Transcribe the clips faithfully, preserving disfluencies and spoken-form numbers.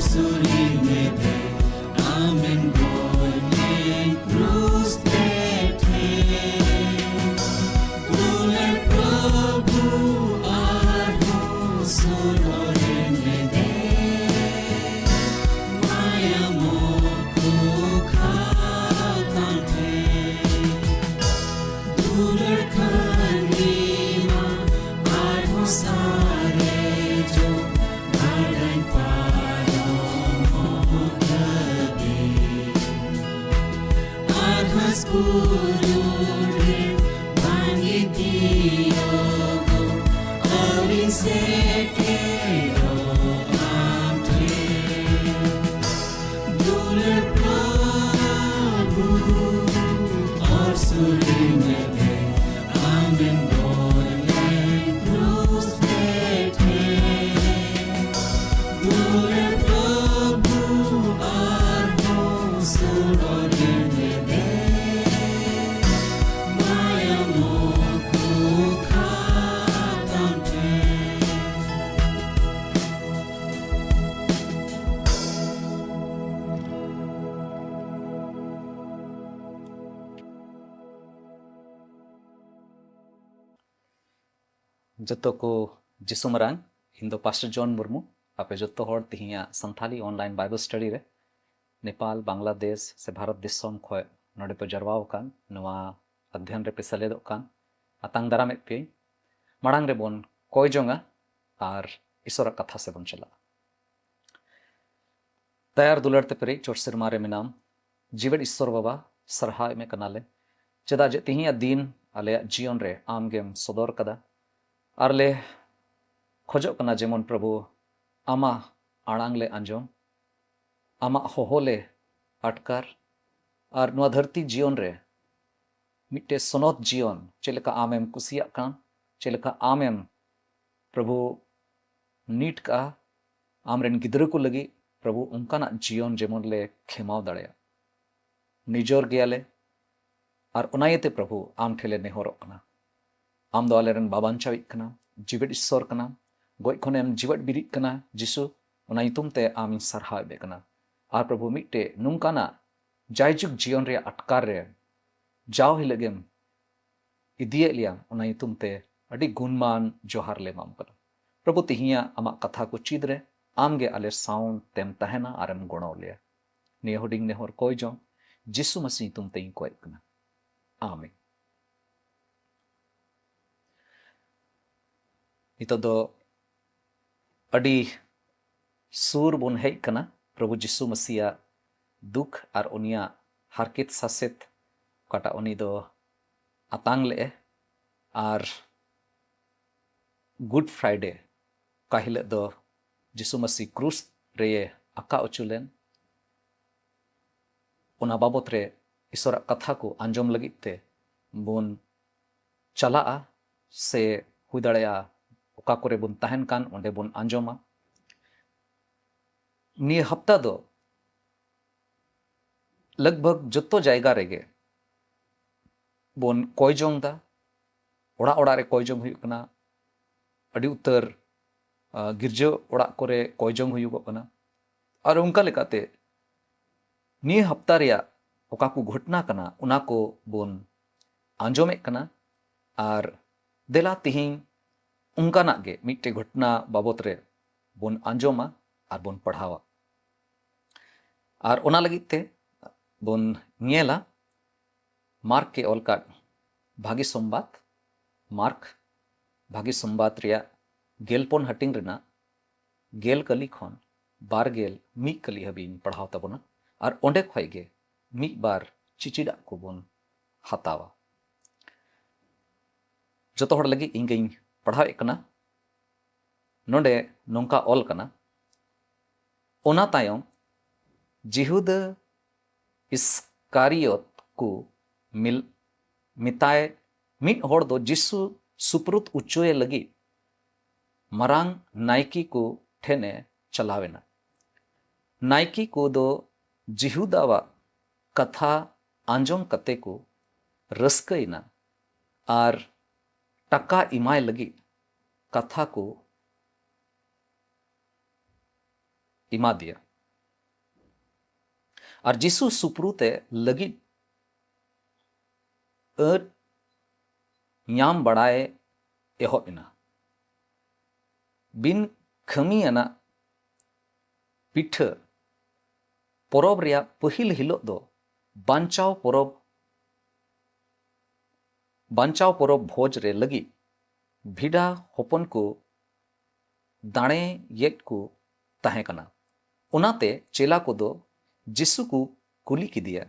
ᱥᱩᱨᱤ ᱢᱮᱫᱮ ᱟᱢᱮᱢ ᱜᱚᱡ ᱞᱮᱱ ᱠᱨᱩᱥ ᱛᱮ ᱴᱷᱮᱱ᱾ ᱫᱩᱞᱟᱹᱲ ᱯᱨᱚᱵᱷᱩ ᱟᱨᱦᱚᱸ ᱥᱩᱨ ᱚᱨᱮᱱ ᱢᱮᱫᱮ᱾ ᱢᱟᱭᱟᱢ ᱠᱚ ᱠᱷᱟᱛᱟᱢ ᱴᱷᱮᱱ᱾ ᱫᱩᱞᱟᱹᱲ ᱠᱷᱟᱹᱱᱤ ᱢᱟ ᱟᱨᱦᱚᱸ ᱥᱟᱨᱮᱡᱚᱜ ᱜᱟᱰᱟᱧ ᱯᱟᱨᱚᱢᱚᱜ ᱫᱷᱟᱹᱵᱤᱡ᱾ ᱟᱨ ᱦᱟᱸᱥ ᱵᱩᱨᱩ ᱨᱮ ᱵᱟᱝᱜᱮ ᱛᱤᱭᱳᱜᱚᱜ ᱟᱹᱣᱨᱤᱧ ᱥᱮᱴᱮᱨᱚᱜ ᱟᱢ ᱴᱷᱮᱱ᱾ ᱫᱩᱞᱟᱹᱲ ᱯᱨᱚᱵᱷᱩ ᱚᱨ ᱥᱩᱨᱤ ᱢᱮᱫᱮ ᱟᱢᱮᱢ ᱜᱚᱡ ᱞᱮᱱ ᱠᱨᱩᱥ ᱛᱮ ᱴᱷᱮᱱ᱾ ᱫᱩᱞᱟᱹᱲ ᱯᱨᱚᱵᱷᱩ ᱟᱨᱦᱚᱸ ᱥᱩᱨ ᱚᱨᱮᱱ ᱢᱮᱫᱮ᱾ ᱢᱟᱭᱟᱢ ᱠᱚ ᱠᱷᱟᱛᱟᱢ ᱴᱷᱮᱱ᱾ ᱡᱚᱛᱚ ᱠᱚ ᱡᱤᱥᱩ ᱢᱟᱨᱟᱝ᱾ ᱤᱧ ᱫᱚ ᱯᱟᱥᱴᱚᱨ ᱡᱚᱱ ᱢᱩᱨᱢᱩ᱾ ᱟᱯᱮ ᱡᱚᱛᱚ ᱦᱚᱲ ᱛᱤᱦᱤᱧᱟᱜ ᱥᱟᱱᱛᱷᱟᱞᱤ online Bible study ᱨᱮ ᱱᱮᱯᱟᱞ, ᱵᱟᱝᱞᱟᱫᱮᱥ ᱥᱮ ᱵᱷᱟᱨᱚᱛ ᱫᱤᱥᱚᱢ ᱠᱷᱚᱱ ᱱᱚᱰᱮ ᱯᱮ ᱡᱟᱨᱣᱟ ᱟᱠᱟᱱ, ᱱᱚᱣᱟ ᱚᱫᱷᱭᱚᱱ ᱨᱮᱯᱮ ᱥᱮᱞᱮᱫᱚᱜ ᱠᱟᱱ, ᱟᱛᱟᱝ ᱫᱟᱨᱟᱢᱮᱫ ᱯᱮᱭᱟᱹᱧ᱾ ᱢᱟᱲᱟᱝ ᱨᱮᱵᱚᱱ ᱠᱚᱭ ᱡᱚᱝᱟ ᱟᱨ ᱤᱥᱚᱨᱟᱜ ᱠᱟᱛᱷᱟ ᱥᱮᱫ ᱵᱚᱱ ᱪᱟᱞᱟᱜᱼᱟ᱾ ᱫᱟᱭᱟ ᱟᱨ ᱫᱩᱞᱟᱹᱲ ᱛᱮ ᱯᱮᱨᱮᱡ ᱪᱚᱴ ᱥᱮᱨᱢᱟ ᱨᱮ ᱢᱮᱱᱟᱢ, ᱡᱤᱣᱮᱫ ᱤᱥᱥᱚᱨ ᱵᱟᱵᱟ, ᱥᱟᱨᱦᱟᱣ ᱮᱢᱮ ᱠᱟᱱᱟᱞᱮ᱾ ᱪᱮᱫᱟᱜ ᱡᱮ ᱛᱤᱦᱤᱧᱟᱜ ᱫᱤᱱ ᱟᱞᱮᱭᱟᱜ ᱡᱤᱭᱚᱱ ᱨᱮ ᱟᱢ ᱜᱮᱢ ᱥᱚᱫᱚᱨ ᱠᱟᱫᱟ᱾ ᱟᱨ ᱞᱮ ᱠᱷᱚᱡᱚᱜ ᱠᱟᱱᱟ ᱡᱮᱢᱚᱱ ᱯᱨᱚᱵᱷᱩ ᱟᱢᱟᱜ ᱟᱲᱟᱝ ᱞᱮ ᱟᱸᱡᱚᱢ, ᱟᱢᱟᱜ ᱦᱚᱦᱚ ᱞᱮ ᱟᱴᱠᱟᱨ, ᱟᱨ ᱱᱚᱣᱟ ᱫᱷᱟᱹᱨᱛᱤ ᱡᱤᱭᱚᱱ ᱨᱮ ᱢᱤᱫᱴᱮᱡ ᱥᱚᱱᱚᱛ ᱡᱤᱭᱚᱱ ᱪᱮᱫ ᱞᱮᱠᱟ ᱟᱢᱮᱢ ᱠᱩᱥᱤᱭᱟᱜ ᱠᱟᱱ, ᱪᱮᱫ ᱞᱮᱠᱟ ᱟᱢᱮᱢ ᱯᱨᱚᱵᱷᱩ ᱱᱤᱴ ᱠᱟᱜᱼᱟ, ᱟᱢᱨᱮᱱ ᱜᱤᱫᱽᱨᱟᱹ ᱠᱚ ᱞᱟᱹᱜᱤᱫ ᱯᱨᱚᱵᱷᱩ ᱚᱱᱠᱟᱱᱟᱜ ᱡᱤᱭᱚᱱ ᱡᱮᱢᱚᱱ ᱞᱮ ᱠᱷᱮᱢᱟᱣ ᱫᱟᱲᱮᱭᱟᱜ᱾ ᱱᱤᱡᱚᱨ ᱜᱮᱭᱟᱞᱮ ᱟᱨ ᱚᱱᱟ ᱤᱭᱟᱹᱛᱮ ᱯᱨᱚᱵᱷᱩ ᱟᱢ ᱴᱷᱮᱱ ᱞᱮ ᱱᱮᱦᱚᱨᱚᱜ ᱠᱟᱱᱟ᱾ ᱟᱢ ᱫᱚ ᱟᱞᱮᱨᱮᱱ ᱵᱟᱵᱟᱧᱪᱟᱣᱤᱡ ᱠᱟᱱᱟᱢ, ᱡᱤᱣᱮᱫ ᱤᱥᱥᱚᱨ ᱠᱟᱱᱟᱢ, ᱜᱚᱡ ᱠᱷᱚᱱᱮᱢ ᱡᱤᱣᱮᱫ ᱵᱤᱨᱤᱫ ᱠᱟᱱᱟ ᱡᱤᱥᱩ᱾ ᱚᱱᱟ ᱧᱩᱛᱩᱢ ᱛᱮ ᱟᱢᱤᱧ ᱥᱟᱨᱦᱟᱣᱮᱫ ᱢᱮ ᱠᱟᱱᱟ᱾ ᱟᱨ ᱯᱨᱚᱵᱷᱩ, ᱢᱤᱫᱴᱮᱡ ᱱᱚᱝᱠᱟᱱᱟᱜ ᱡᱟᱭᱡᱩᱜᱽ ᱡᱤᱭᱚᱱ ᱨᱮᱭᱟᱜ ᱟᱴᱠᱟᱨ ᱨᱮ ᱡᱟᱣ ᱦᱤᱞᱳᱜ ᱜᱮᱢ ᱤᱫᱤᱭᱮᱫ ᱞᱮᱭᱟ, ᱚᱱᱟ ᱧᱩᱛᱩᱢ ᱛᱮ ᱟᱹᱰᱤ ᱜᱩᱱᱢᱟᱱ ᱡᱚᱦᱟᱨ ᱞᱮ ᱮᱢᱟᱢ ᱠᱟᱱᱟ᱾ ᱯᱨᱚᱵᱷᱩ, ᱛᱤᱦᱤᱧᱟᱜ ᱟᱢᱟᱜ ᱠᱟᱛᱷᱟ ᱠᱚ ᱪᱮᱫ ᱨᱮ ᱟᱢ ᱜᱮ ᱟᱞᱮ ᱥᱟᱶ ᱛᱮᱢ ᱛᱟᱦᱮᱱᱟ ᱟᱨᱮᱢ ᱜᱚᱲᱚ ᱞᱮᱭᱟ᱾ ᱱᱤᱭᱟᱹ ᱦᱩᱰᱤᱧ ᱱᱮᱦᱚᱨ ᱠᱚᱭ ᱡᱚᱝ ᱡᱤᱥᱩ ᱢᱟᱹᱥᱤ ᱧᱩᱛᱩᱢ ᱛᱮᱧ ᱠᱚᱭᱮᱫ ᱠᱟᱱᱟ᱾ ᱟᱢᱮᱱ᱾ ᱱᱤᱛᱚᱜ ᱫᱚ ᱟᱹᱰᱤ ᱥᱩᱨ ᱵᱚᱱ ᱦᱮᱡ ᱠᱟᱱᱟ ᱯᱨᱚᱵᱷᱩ ᱡᱤᱥᱩ ᱢᱟᱹᱥᱤᱭᱟᱜ ᱫᱩᱠ ᱟᱨ ᱩᱱᱤᱭᱟᱜ ᱦᱟᱨᱠᱮᱛ ᱥᱟᱥᱮᱛ, ᱚᱠᱟᱴᱟᱜ ᱩᱱᱤ ᱫᱚ ᱟᱛᱟᱝ ᱞᱮᱫᱼᱮ᱾ ᱟᱨ ᱜᱩᱰ ᱯᱷᱨᱟᱭᱰᱮ, ᱚᱠᱟ ᱦᱤᱞᱳᱜ ᱫᱚ ᱡᱤᱥᱩ ᱢᱟᱹᱥᱤ ᱠᱨᱩᱥ ᱨᱮᱭᱮ ᱟᱠᱟ ᱚᱪᱚ ᱞᱮᱱ, ᱚᱱᱟ ᱵᱟᱵᱚᱛ ᱨᱮ ᱤᱥᱚᱨᱟᱜ ᱠᱟᱛᱷᱟ ᱠᱚ ᱟᱸᱡᱚᱢ ᱞᱟᱹᱜᱤᱫ ᱛᱮ ᱵᱚᱱ ᱪᱟᱞᱟᱜᱼᱟ, ᱥᱮ ᱦᱩᱭ ᱫᱟᱲᱮᱭᱟᱜᱼᱟ ᱚᱠᱟ ᱠᱚᱨᱮ ᱵᱚᱱ ᱛᱟᱦᱮᱱ ᱠᱟᱱ ᱚᱸᱰᱮ ᱵᱚᱱ ᱟᱸᱡᱚᱢᱟ᱾ ᱱᱤᱭᱟᱹ ᱦᱟᱯᱛᱟ ᱫᱚ ᱞᱟᱜᱽᱵᱷᱟᱜᱽ ᱡᱚᱛᱚ ᱡᱟᱭᱜᱟ ᱨᱮᱜᱮ ᱵᱚᱱ ᱠᱚᱭ ᱡᱚᱝ ᱫᱟ᱾ ᱚᱲᱟᱜ ᱚᱲᱟᱜ ᱨᱮ ᱠᱚᱭ ᱡᱚᱝ ᱦᱩᱭᱩᱜ ᱠᱟᱱᱟ᱾ ᱟᱹᱰᱤ ᱩᱛᱟᱹᱨ, ᱟ, ᱜᱤᱨᱡᱟᱹ ᱚᱲᱟᱜ ᱠᱚᱨᱮ ᱠᱚᱭ ᱡᱚᱝ ᱦᱩᱭᱩᱜᱚᱜ ᱠᱟᱱᱟ᱾ ᱟᱨ ᱚᱱᱠᱟ ᱞᱮᱠᱟᱛᱮ ᱱᱤᱭᱟᱹ ᱦᱟᱯᱛᱟ ᱨᱮᱭᱟᱜ ᱚᱠᱟ ᱠᱚ ᱜᱷᱚᱴᱱᱟ ᱠᱟᱱᱟ, ᱚᱱᱟ ᱠᱚ ᱵᱚᱱ ᱟᱸᱡᱚᱢᱮᱫ ᱠᱟᱱᱟ᱾ ᱟᱨ ᱫᱮᱞᱟ ᱛᱤᱦᱤᱧ ᱚᱱᱠᱟᱱᱟᱜ ᱜᱮ ᱢᱤᱫᱴᱮᱡ ᱜᱷᱚᱴᱱᱟ ᱵᱟᱵᱚᱛ ᱨᱮ ᱵᱚᱱ ᱟᱸᱡᱚᱢᱟ ᱟᱨ ᱵᱚᱱ ᱯᱟᱲᱦᱟᱣᱟ᱾ ᱟᱨ ᱚᱱᱟ ᱞᱟᱹᱜᱤᱫ ᱛᱮ ᱵᱚᱱ ᱧᱮᱞᱟ ᱢᱟᱨᱠ ᱮ ᱚᱞ ᱠᱟᱫ ᱵᱷᱟᱹᱜᱤ ᱥᱚᱢᱵᱟᱫ, ᱢᱟᱨᱠ ᱵᱷᱟᱹᱜᱤ ᱥᱚᱢᱵᱟᱫ ᱨᱮᱭᱟᱜ ᱜᱮᱞᱯᱚᱱ ᱦᱟᱹᱴᱤᱧ ᱨᱮᱱᱟᱜ ᱜᱮᱞ ᱠᱟᱹᱞᱤ ᱠᱷᱚᱱ ᱵᱟᱨ ᱜᱮᱞ ᱢᱤᱫ ᱠᱟᱹᱞᱤ ᱦᱟᱹᱵᱤᱡ ᱤᱧ ᱯᱟᱲᱦᱟᱣ ᱛᱟᱵᱚᱱᱟ᱾ ᱟᱨ ᱚᱸᱰᱮ ᱠᱷᱚᱡ ᱜᱮ ᱢᱤᱫ ᱵᱟᱨ ᱪᱤᱪᱤᱰᱟᱜ ᱠᱚᱵᱚᱱ ᱦᱟᱛᱟᱣᱟ᱾ ᱡᱚᱛᱚ ᱦᱚᱲ ᱞᱟᱹᱜᱤᱫ ᱤᱧ ᱜᱤᱧ ᱯᱟᱲᱦᱟᱣᱮᱫ ᱠᱟᱱᱟ᱾ ᱱᱚᱰᱮ ᱱᱚᱝᱠᱟ ᱚᱞ ᱠᱟᱱᱟ, ᱚᱱᱟ ᱛᱟᱭᱚᱢ ᱡᱤᱦᱩᱫᱟᱹ ᱤᱥᱠᱟᱨᱤᱭᱚᱛ ᱠᱚ ᱢᱤᱞ-, ᱢᱮᱛᱟᱭ, ᱢᱤᱫ ᱦᱚᱲ ᱫᱚ ᱡᱤᱥᱩ ᱥᱩᱯᱨᱩᱫ ᱚᱪᱚᱭᱮ ᱞᱟᱹᱜᱤᱫ ᱢᱟᱨᱟᱝ ᱱᱟᱭᱠᱮ ᱠᱚ ᱴᱷᱮᱱ ᱮ ᱪᱟᱞᱟᱣ ᱮᱱᱟ᱾ ᱱᱟᱭᱠᱮ ᱠᱚ ᱫᱚ ᱡᱤᱦᱩᱫᱟᱣᱟᱜ ᱠᱟᱛᱷᱟ ᱟᱸᱡᱚᱢ ᱠᱟᱛᱮ ᱠᱚ ᱨᱟᱹᱥᱠᱟᱹᱭᱮᱱᱟ ᱟᱨ ᱴᱟᱠᱟ ᱮᱢᱟᱭ ᱞᱟᱹᱜᱤᱫ ᱠᱟᱛᱷᱟ ᱠᱚ ᱮᱢᱟ ᱫᱮᱭᱟ᱾ ᱟᱨ ᱡᱤᱥᱩ ᱥᱩᱯᱨᱩ ᱛᱮ ᱞᱟᱹᱜᱤᱫ ᱟᱹᱰ ᱧᱟᱢ ᱵᱟᱲᱟᱭ ᱮᱦᱚᱵ ᱮᱱᱟ᱾ ᱵᱤᱱ ᱠᱷᱟᱹᱢᱤ ᱟᱱᱟᱜ ᱯᱤᱴᱷᱟᱹ ᱯᱚᱨᱚᱵᱽ ᱨᱮᱭᱟᱜ ᱯᱟᱹᱦᱤᱞ ᱦᱤᱞᱳᱜ ᱫᱚ ᱵᱟᱧᱪᱟᱣ ᱯᱚᱨᱚᱵᱽ, ᱵᱟᱧᱪᱟᱣ ᱯᱚᱨᱚᱵᱽ ᱵᱷᱚᱡᱽ ᱨᱮ ᱞᱟᱹᱜᱤᱫ ᱵᱷᱤᱰᱟ ᱦᱚᱯᱚᱱ ᱠᱚ ᱫᱟᱲᱮᱭᱮᱫ ᱠᱚ ᱛᱟᱦᱮᱸ ᱠᱟᱱᱟ᱾ ᱚᱱᱟᱛᱮ ᱪᱮᱞᱟ ᱠᱚᱫᱚ ᱡᱤᱥᱩ ᱠᱚ ᱠᱩᱞᱤ ᱠᱮᱫᱮᱭᱟ,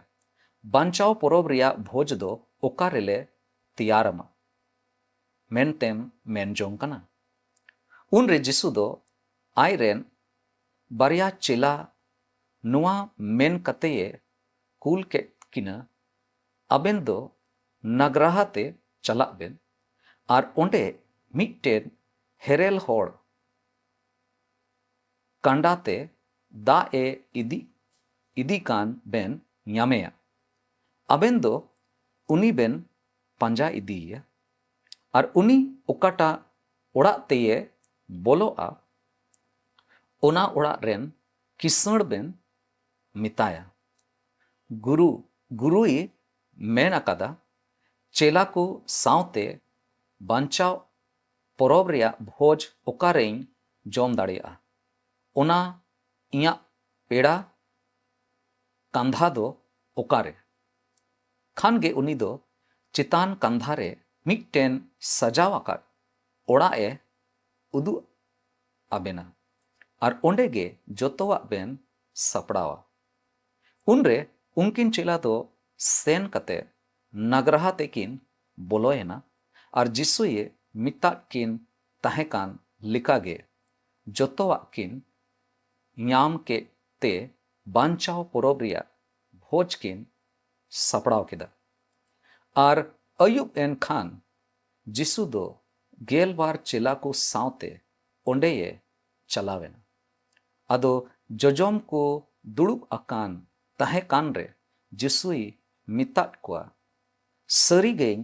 "ᱵᱟᱧᱪᱟᱣ ᱯᱚᱨᱚᱵᱽ ᱨᱮᱭᱟᱜ ᱵᱷᱚᱡᱽ ᱫᱚ ᱚᱠᱟ ᱨᱮᱞᱮ ᱛᱮᱭᱟᱨ ᱟᱢᱟ?" ᱢᱮᱱᱛᱮᱢ ᱢᱮᱱ ᱡᱚᱝ ᱠᱟᱱᱟ? ᱩᱱᱨᱮ ᱡᱤᱥᱩ ᱫᱚ ᱟᱡ ᱨᱮᱱ ᱵᱟᱨᱭᱟ ᱪᱮᱞᱟ ᱱᱚᱣᱟ ᱢᱮᱱ ᱠᱟᱛᱮᱭᱮ ᱠᱩᱞ ᱠᱮᱫ ᱠᱤᱱᱟ, "ᱟᱵᱮᱱ ᱫᱚ ᱱᱟᱜᱽᱨᱟᱦᱟ ᱛᱮ ᱪᱟᱞᱟᱜ ᱵᱮᱱ ᱟᱨ ᱚᱸᱰᱮ ᱢᱤᱫᱴᱮᱱ ᱦᱮᱨᱮᱞ ᱦᱚᱲ ᱠᱟᱸᱰᱟ ᱛᱮ ᱫᱟᱜ ᱮ ᱤᱫᱤ, ᱤᱫᱤ ᱠᱟᱱ ᱵᱮᱱ ᱧᱟᱢᱮᱭᱟ᱾ ᱟᱵᱮᱱ ᱫᱚ ᱩᱱᱤ ᱵᱮᱱ ᱯᱟᱸᱡᱟ ᱤᱫᱤᱭᱮᱭᱟ᱾ ᱟᱨ ᱩᱱᱤ ᱚᱠᱟᱴᱟᱜ ᱚᱲᱟᱜ ᱛᱮᱭᱮ ᱵᱚᱞᱚᱜᱼᱟ, ᱚᱱᱟ ᱚᱲᱟᱜ ᱨᱮᱱ ᱠᱤᱥᱟᱹᱬ ᱵᱮᱱ ᱢᱮᱛᱟᱭᱟ, 'ᱜᱩᱨᱩ, ᱜᱩᱨᱩᱭ ᱢᱮᱱ ᱟᱠᱟᱫᱟ, ᱪᱮᱞᱟ ᱠᱚ ᱥᱟᱶᱛᱮ ᱵᱟᱧᱪᱟᱣ ᱯᱚᱨᱚᱵᱽ ᱨᱮᱭᱟᱜ ᱵᱷᱚᱡᱽ ᱚᱠᱟᱨᱮᱧ ᱡᱚᱢ ᱫᱟᱲᱮᱭᱟᱜᱼᱟ? ᱚᱱᱟ ᱤᱧᱟᱜ ᱯᱮᱲᱟ ᱠᱟᱸᱫᱷᱟ ᱫᱚ ᱚᱠᱟᱨᱮ?' ᱠᱷᱟᱱ ᱜᱮ ᱩᱱᱤ ᱫᱚ ᱪᱮᱛᱟᱱ ᱠᱟᱸᱫᱷᱟ ᱨᱮ ᱢᱤᱫᱴᱮᱱ ᱥᱟᱡᱟᱣ ᱟᱠᱟᱫ ᱚᱲᱟᱜ ᱮ ᱩᱫᱩᱜ ᱟᱵᱮᱱᱟ ᱟᱨ ᱚᱸᱰᱮ ᱜᱮ ᱡᱚᱛᱚᱣᱟᱜ ᱵᱮᱱ ᱥᱟᱯᱲᱟᱣᱟ᱾ ᱩᱱᱨᱮ ᱩᱱᱠᱤᱱ ᱪᱮᱞᱟ ᱫᱚ ᱥᱮᱱ ᱠᱟᱛᱮ ᱱᱟᱜᱽᱨᱟᱦᱟ ᱛᱮᱠᱤᱱ ᱵᱚᱞᱚᱭᱮᱱᱟ ᱟᱨ ᱡᱤᱥᱩᱭᱮ ᱢᱮᱛᱟᱫ ᱠᱤᱱ ᱛᱟᱦᱮᱸ ᱠᱟᱱ ᱞᱮᱠᱟᱜᱮ ᱡᱚᱛᱚᱣᱟᱜ ᱠᱤᱱ ᱧᱟᱢ ᱠᱮᱫ ᱛᱮ ᱵᱟᱧᱪᱟᱣ ᱯᱚᱨᱚᱵᱽ ᱨᱮᱭᱟᱜ ᱵᱷᱚᱡᱽ ᱠᱤᱱ ᱥᱟᱯᱲᱟᱣ ᱠᱮᱫᱟ᱾ ᱟᱨ ᱟᱹᱭᱩᱵ ᱮᱱ ᱠᱷᱟᱱ ᱡᱤᱥᱩ ᱫᱚ ᱜᱮᱞᱵᱟᱨ ᱪᱮᱞᱟ ᱠᱚ ᱥᱟᱶᱛᱮ ᱚᱸᱰᱮᱭᱮ ᱪᱟᱞᱟᱣᱮᱱᱟ᱾ ᱟᱫᱚ ᱡᱚᱡᱚᱢ ᱠᱚ ᱫᱩᱲᱩᱵ ᱟᱠᱟᱱ ᱛᱟᱦᱮᱸ ᱠᱟᱱ ᱨᱮ ᱡᱤᱥᱩᱭ ᱢᱮᱛᱟᱫ ᱠᱚᱣᱟ, "ᱥᱟᱹᱨᱤᱜᱮᱧ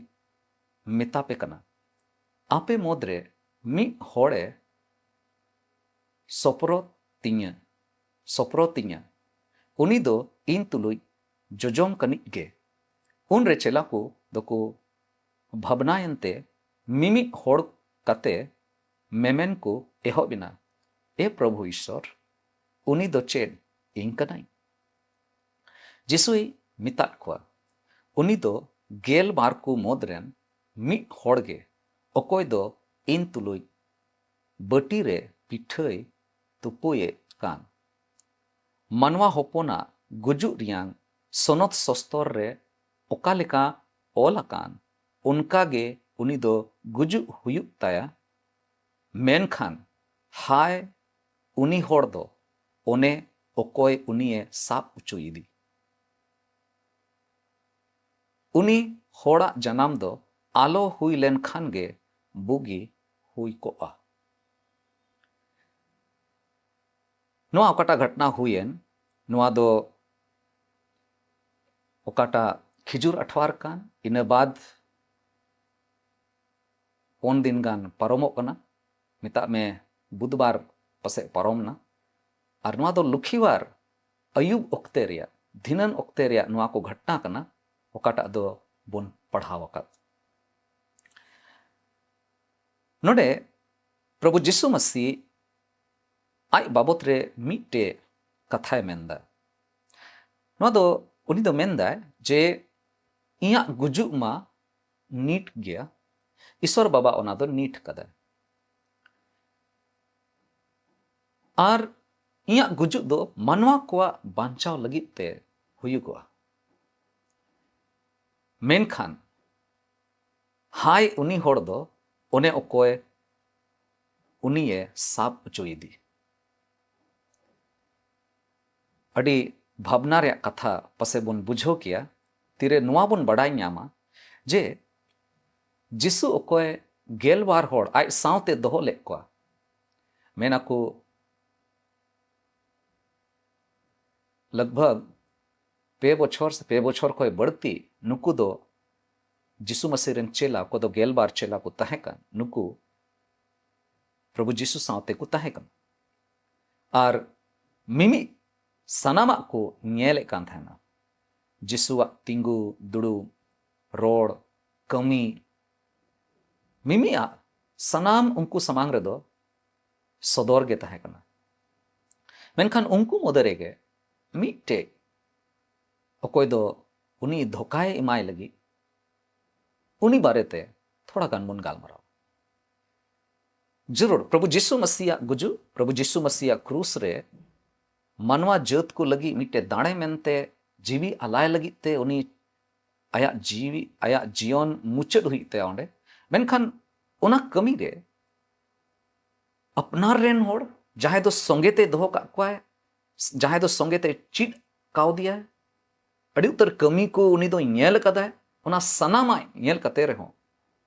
ᱢᱮᱛᱟᱯᱮ ᱠᱟᱱᱟ, ᱟᱯᱮ ᱢᱩᱫᱽᱨᱮ ᱢᱤᱫ ᱦᱚᱲᱮ ᱥᱚᱯᱨᱚᱫ ᱛᱤᱧᱟᱹ, ᱥᱚᱯᱨᱚᱛᱤᱧᱟ, ᱩᱱᱤ ᱫᱚ ᱤᱧ ᱛᱩᱞᱩᱡ ᱡᱚᱡᱚᱢ ᱠᱟᱹᱱᱤᱡ ᱜᱮ᱾ ᱩᱱᱨᱮ ᱪᱮᱞᱟ ᱠᱚ ᱫᱚᱠᱚ ᱵᱷᱟᱵᱽᱱᱟᱭᱮᱱᱛᱮ ᱢᱤᱢᱤᱫ ᱦᱚᱲ ᱠᱟᱛᱮ ᱢᱮᱢᱮᱱ ᱠᱚ ᱮᱦᱚᱵ ᱮᱱᱟ, "ᱮ ᱯᱨᱚᱵᱷᱩ ᱤᱥᱥᱚᱨ, ᱩᱱᱤ ᱫᱚ ᱪᱮᱫ ᱤᱧ ᱠᱟᱱᱟᱭ?" ᱡᱤᱥᱩᱭ ᱢᱮᱛᱟᱫ ᱠᱚᱣᱟ, "ᱩᱱᱤ ᱫᱚ ᱜᱮᱞ ᱵᱟᱨ ᱠᱚ ᱢᱩᱫᱽ ᱨᱮᱱ ᱢᱤᱫ ᱦᱚᱲ ᱜᱮ, ᱚᱠᱚᱭ ᱫᱚ ᱤᱧ ᱛᱩᱞᱩᱡ ᱵᱟᱹᱴᱤ ᱨᱮ ᱯᱤᱴᱷᱟᱹᱭ ᱛᱩᱯᱩᱭᱮᱫ ᱠᱟᱱ᱾ ᱢᱟᱱᱣᱟ ᱦᱚᱯᱚᱱᱟᱜ ᱜᱩᱡᱩᱜ ᱨᱮᱭᱟᱝ ᱥᱚᱱᱚᱛ ᱥᱚᱥᱛᱚᱨ ᱨᱮ ᱚᱠᱟ ᱞᱮᱠᱟ ᱚᱞ ᱟᱠᱟᱱ, ᱚᱱᱠᱟ ᱜᱮ ᱩᱱᱤ ᱫᱚ ᱜᱩᱡᱩᱜ ᱦᱩᱭᱩᱜ ᱛᱟᱭᱟ᱾ ᱢᱮᱱᱠᱷᱟᱱ ᱦᱟᱭ ᱩᱱᱤ ᱦᱚᱲ ᱫᱚ, ᱚᱱᱮ ᱚᱠᱚᱭ ᱩᱱᱤᱭᱮ ᱥᱟᱵ ᱦᱚᱪᱚᱭᱮᱫᱮ᱾ ᱩᱱᱤ ᱦᱚᱲᱟᱜ ᱡᱟᱱᱟᱢ ᱫᱚ ᱟᱞᱚ ᱦᱩᱭ ᱞᱮᱱᱠᱷᱟᱱ ᱜᱮ ᱵᱩᱜᱤ ᱦᱩᱭ ᱠᱚᱜᱼᱟ᱾" ᱱᱚᱣᱟ ᱚᱠᱟᱴᱟᱜ ᱜᱷᱚᱴᱱᱟ ᱦᱩᱭᱮᱱ, ᱱᱚᱣᱟ ᱫᱚ ᱚᱠᱟᱴᱟᱜ ᱠᱷᱤᱡᱩᱨ ᱟᱴᱷᱣᱟᱨ ᱠᱟᱱ, ᱤᱱᱟᱹ ᱵᱟᱫ ᱯᱩᱱ ᱫᱤᱱ ᱜᱟᱱ ᱯᱟᱨᱚᱢᱚᱜ ᱠᱟᱱᱟ, ᱢᱮᱛᱟᱜ ᱢᱮ ᱵᱩᱫᱷᱵᱟᱨ ᱯᱟᱥᱮᱡ ᱯᱟᱨᱚᱢ ᱮᱱᱟ᱾ ᱟᱨ ᱱᱚᱣᱟ ᱫᱚ ᱞᱩᱠᱷᱤᱵᱟᱨ ᱟᱹᱭᱩᱵ ᱚᱠᱛᱮ ᱨᱮᱭᱟᱜ, ᱫᱷᱤᱱᱟᱹᱱ ᱚᱠᱛᱮ ᱨᱮᱭᱟᱜ ᱱᱚᱣᱟ ᱠᱚ ᱜᱷᱚᱴᱱᱟ ᱠᱟᱱᱟ, ᱚᱠᱟᱴᱟᱜ ᱫᱚ ᱵᱚᱱ ᱯᱟᱲᱦᱟᱣ ᱟᱠᱟᱫ᱾ ᱱᱚᱰᱮ ᱯᱨᱚᱵᱷᱩ ᱡᱤᱥᱩ ᱢᱟᱹᱥᱤ ᱟᱡ ᱵᱟᱵᱚᱛ ᱨᱮ ᱢᱤᱫᱴᱮᱡ ᱠᱟᱛᱷᱟᱭ ᱢᱮᱱᱫᱟ᱾ ᱱᱚᱣᱟ ᱫᱚ ᱩᱱᱤ ᱫᱚ ᱢᱮᱱᱫᱟᱭ ᱡᱮ, "ᱤᱧᱟᱹᱜ ᱜᱩᱡᱩᱜ ᱢᱟ ᱱᱤᱴ ᱜᱮᱭᱟ, ᱤᱥᱚᱨ ᱵᱟᱵᱟ ᱚᱱᱟ ᱫᱚ ᱱᱤᱴ ᱠᱟᱫᱟᱭ᱾ ᱟᱨ ᱤᱧᱟᱹᱜ ᱜᱩᱡᱩᱜ ᱫᱚ ᱢᱟᱱᱣᱟ ᱠᱚᱣᱟᱜ ᱵᱟᱧᱪᱟᱣ ᱞᱟᱹᱜᱤᱫ ᱛᱮ ᱦᱩᱭᱩᱜᱚᱜᱼᱟ᱾ ᱢᱮᱱᱠᱷᱟᱱ ᱦᱟᱭ ᱩᱱᱤ ᱦᱚᱲ ᱫᱚ, ᱚᱱᱮ ᱚᱠᱚᱭ ᱩᱱᱤᱭᱮ ᱥᱟᱵ ᱦᱚᱪᱚᱭᱮᱫᱮ᱾" ᱟᱹᱰᱤ ᱵᱷᱟᱵᱽᱱᱟ ᱨᱮᱭᱟᱜ ᱠᱟᱛᱷᱟ ᱯᱟᱥᱮ ᱵᱚᱱ ᱵᱩᱡᱷᱟᱹᱣ ᱠᱮᱭᱟ, ᱛᱤᱨᱮ ᱱᱚᱣᱟ ᱵᱚᱱ ᱵᱟᱰᱟᱭ ᱧᱟᱢᱟ ᱡᱮ ᱡᱤᱥᱩ ᱚᱠᱚᱭ ᱜᱮᱞᱵᱟᱨ ᱦᱚᱲ ᱟᱡ ᱥᱟᱶᱛᱮ ᱫᱚᱦᱚ ᱞᱮᱫ ᱠᱚᱣᱟ, ᱢᱮᱱ ᱟᱠᱚ, ᱞᱟᱜᱽᱵᱷᱟᱜᱽ ᱯᱮ ᱵᱚᱪᱷᱚᱨ ᱥᱮ ᱯᱮ ᱵᱚᱪᱷᱚᱨ ᱠᱷᱚᱱ ᱵᱟᱹᱲᱛᱤ ᱱᱩᱠᱩ ᱫᱚ ᱡᱤᱥᱩ ᱢᱟᱹᱥᱤ ᱨᱮᱱ ᱪᱮᱞᱟ, ᱚᱠᱚᱭ ᱫᱚ ᱜᱮᱞᱵᱟᱨ ᱪᱮᱞᱟ ᱠᱚ ᱛᱟᱦᱮᱸ ᱠᱟᱱ, ᱱᱩᱠᱩ ᱯᱨᱚᱵᱷᱩ ᱡᱤᱥᱩ ᱥᱟᱶᱛᱮ ᱠᱚ ᱛᱟᱦᱮᱸ ᱠᱟᱱᱟ᱾ ᱟᱨ ᱢᱤᱢᱤᱫ ᱥᱟᱱᱟᱢᱟᱜ ᱠᱚ ᱧᱮᱞᱮᱫ ᱠᱟᱱ ᱛᱟᱦᱮᱱᱟ᱾ ᱡᱤᱥᱩᱣᱟᱜ ᱛᱤᱸᱜᱩ, ᱫᱩᱲᱩᱵ, ᱨᱚᱲ, ᱠᱟᱹᱢᱤ, ᱢᱤᱢᱤᱫ ᱟᱜ ᱥᱟᱱᱟᱢ ᱩᱱᱠᱩ ᱥᱟᱢᱟᱝ ᱨᱮᱫᱚ ᱥᱚᱫᱚᱨ ᱜᱮ ᱛᱟᱦᱮᱸ ᱠᱟᱱᱟ᱾ ᱢᱮᱱᱠᱷᱟᱱ ᱩᱱᱠᱩ ᱢᱩᱫᱽ ᱨᱮᱜᱮ ᱢᱤᱫᱴᱮᱡ, ᱚᱠᱚᱭ ᱫᱚ ᱩᱱᱤ ᱫᱷᱳᱠᱟᱭ ᱮᱢᱟᱭ ᱞᱟᱹᱜᱤᱫ, ᱩᱱᱤ ᱵᱟᱨᱮᱛᱮ ᱛᱷᱚᱲᱟ ᱜᱟᱱ ᱵᱚᱱ ᱜᱟᱞᱢᱟᱨᱟᱣᱟ᱾ ᱡᱟᱹᱨᱩᱲ, ᱯᱨᱚᱵᱷᱩ ᱡᱤᱥᱩ ᱢᱟᱥᱤᱭᱟᱜ ᱜᱩᱡᱩᱜ, ᱯᱨᱚᱵᱷᱩ ᱡᱤᱥᱩ ᱢᱟᱥᱤᱭᱟᱜ ᱠᱨᱩᱥ ᱨᱮ ᱢᱟᱱᱣᱟ ᱡᱟᱹᱛ ᱠᱚ ᱞᱟᱹᱜᱤᱫ ᱢᱤᱫᱴᱮᱡ ᱫᱟᱲᱮ ᱢᱮᱱᱛᱮ ᱡᱤᱣᱤ ᱟᱞᱟᱭ ᱞᱟᱹᱜᱤᱫ ᱛᱮ ᱩᱱᱤ ᱟᱭᱟᱜ ᱡᱤᱣᱤ, ᱟᱭᱟᱜ ᱡᱤᱭᱚᱱ ᱢᱩᱪᱟᱹᱫ ᱦᱩᱭᱩᱜ ᱛᱟᱭᱟ ᱚᱸᱰᱮ᱾ ᱢᱮᱱᱠᱷᱟᱱ ᱚᱱᱟ ᱠᱟᱹᱢᱤ ᱨᱮ ᱟᱯᱱᱟᱨ ᱨᱮᱱ ᱦᱚᱲ, ᱡᱟᱦᱟᱸᱭ ᱫᱚ ᱥᱚᱸᱜᱮ ᱛᱮ ᱫᱚᱦᱚ ᱠᱟᱜ ᱠᱚᱣᱟᱭ, ᱡᱟᱦᱟᱸᱭ ᱫᱚ ᱥᱚᱸᱜᱮ ᱛᱮ ᱪᱮᱫ ᱠᱟᱣᱫᱮᱭᱟᱭ, ᱟᱹᱰᱤ ᱩᱛᱟᱹᱨ ᱠᱟᱹᱢᱤ ᱠᱚ ᱩᱱᱤ ᱫᱚ ᱧᱮᱞ ᱠᱟᱫᱟᱭ, ᱚᱱᱟ ᱥᱟᱱᱟᱢᱟᱜ ᱧᱮᱞ ᱠᱟᱛᱮ ᱨᱮᱦᱚᱸ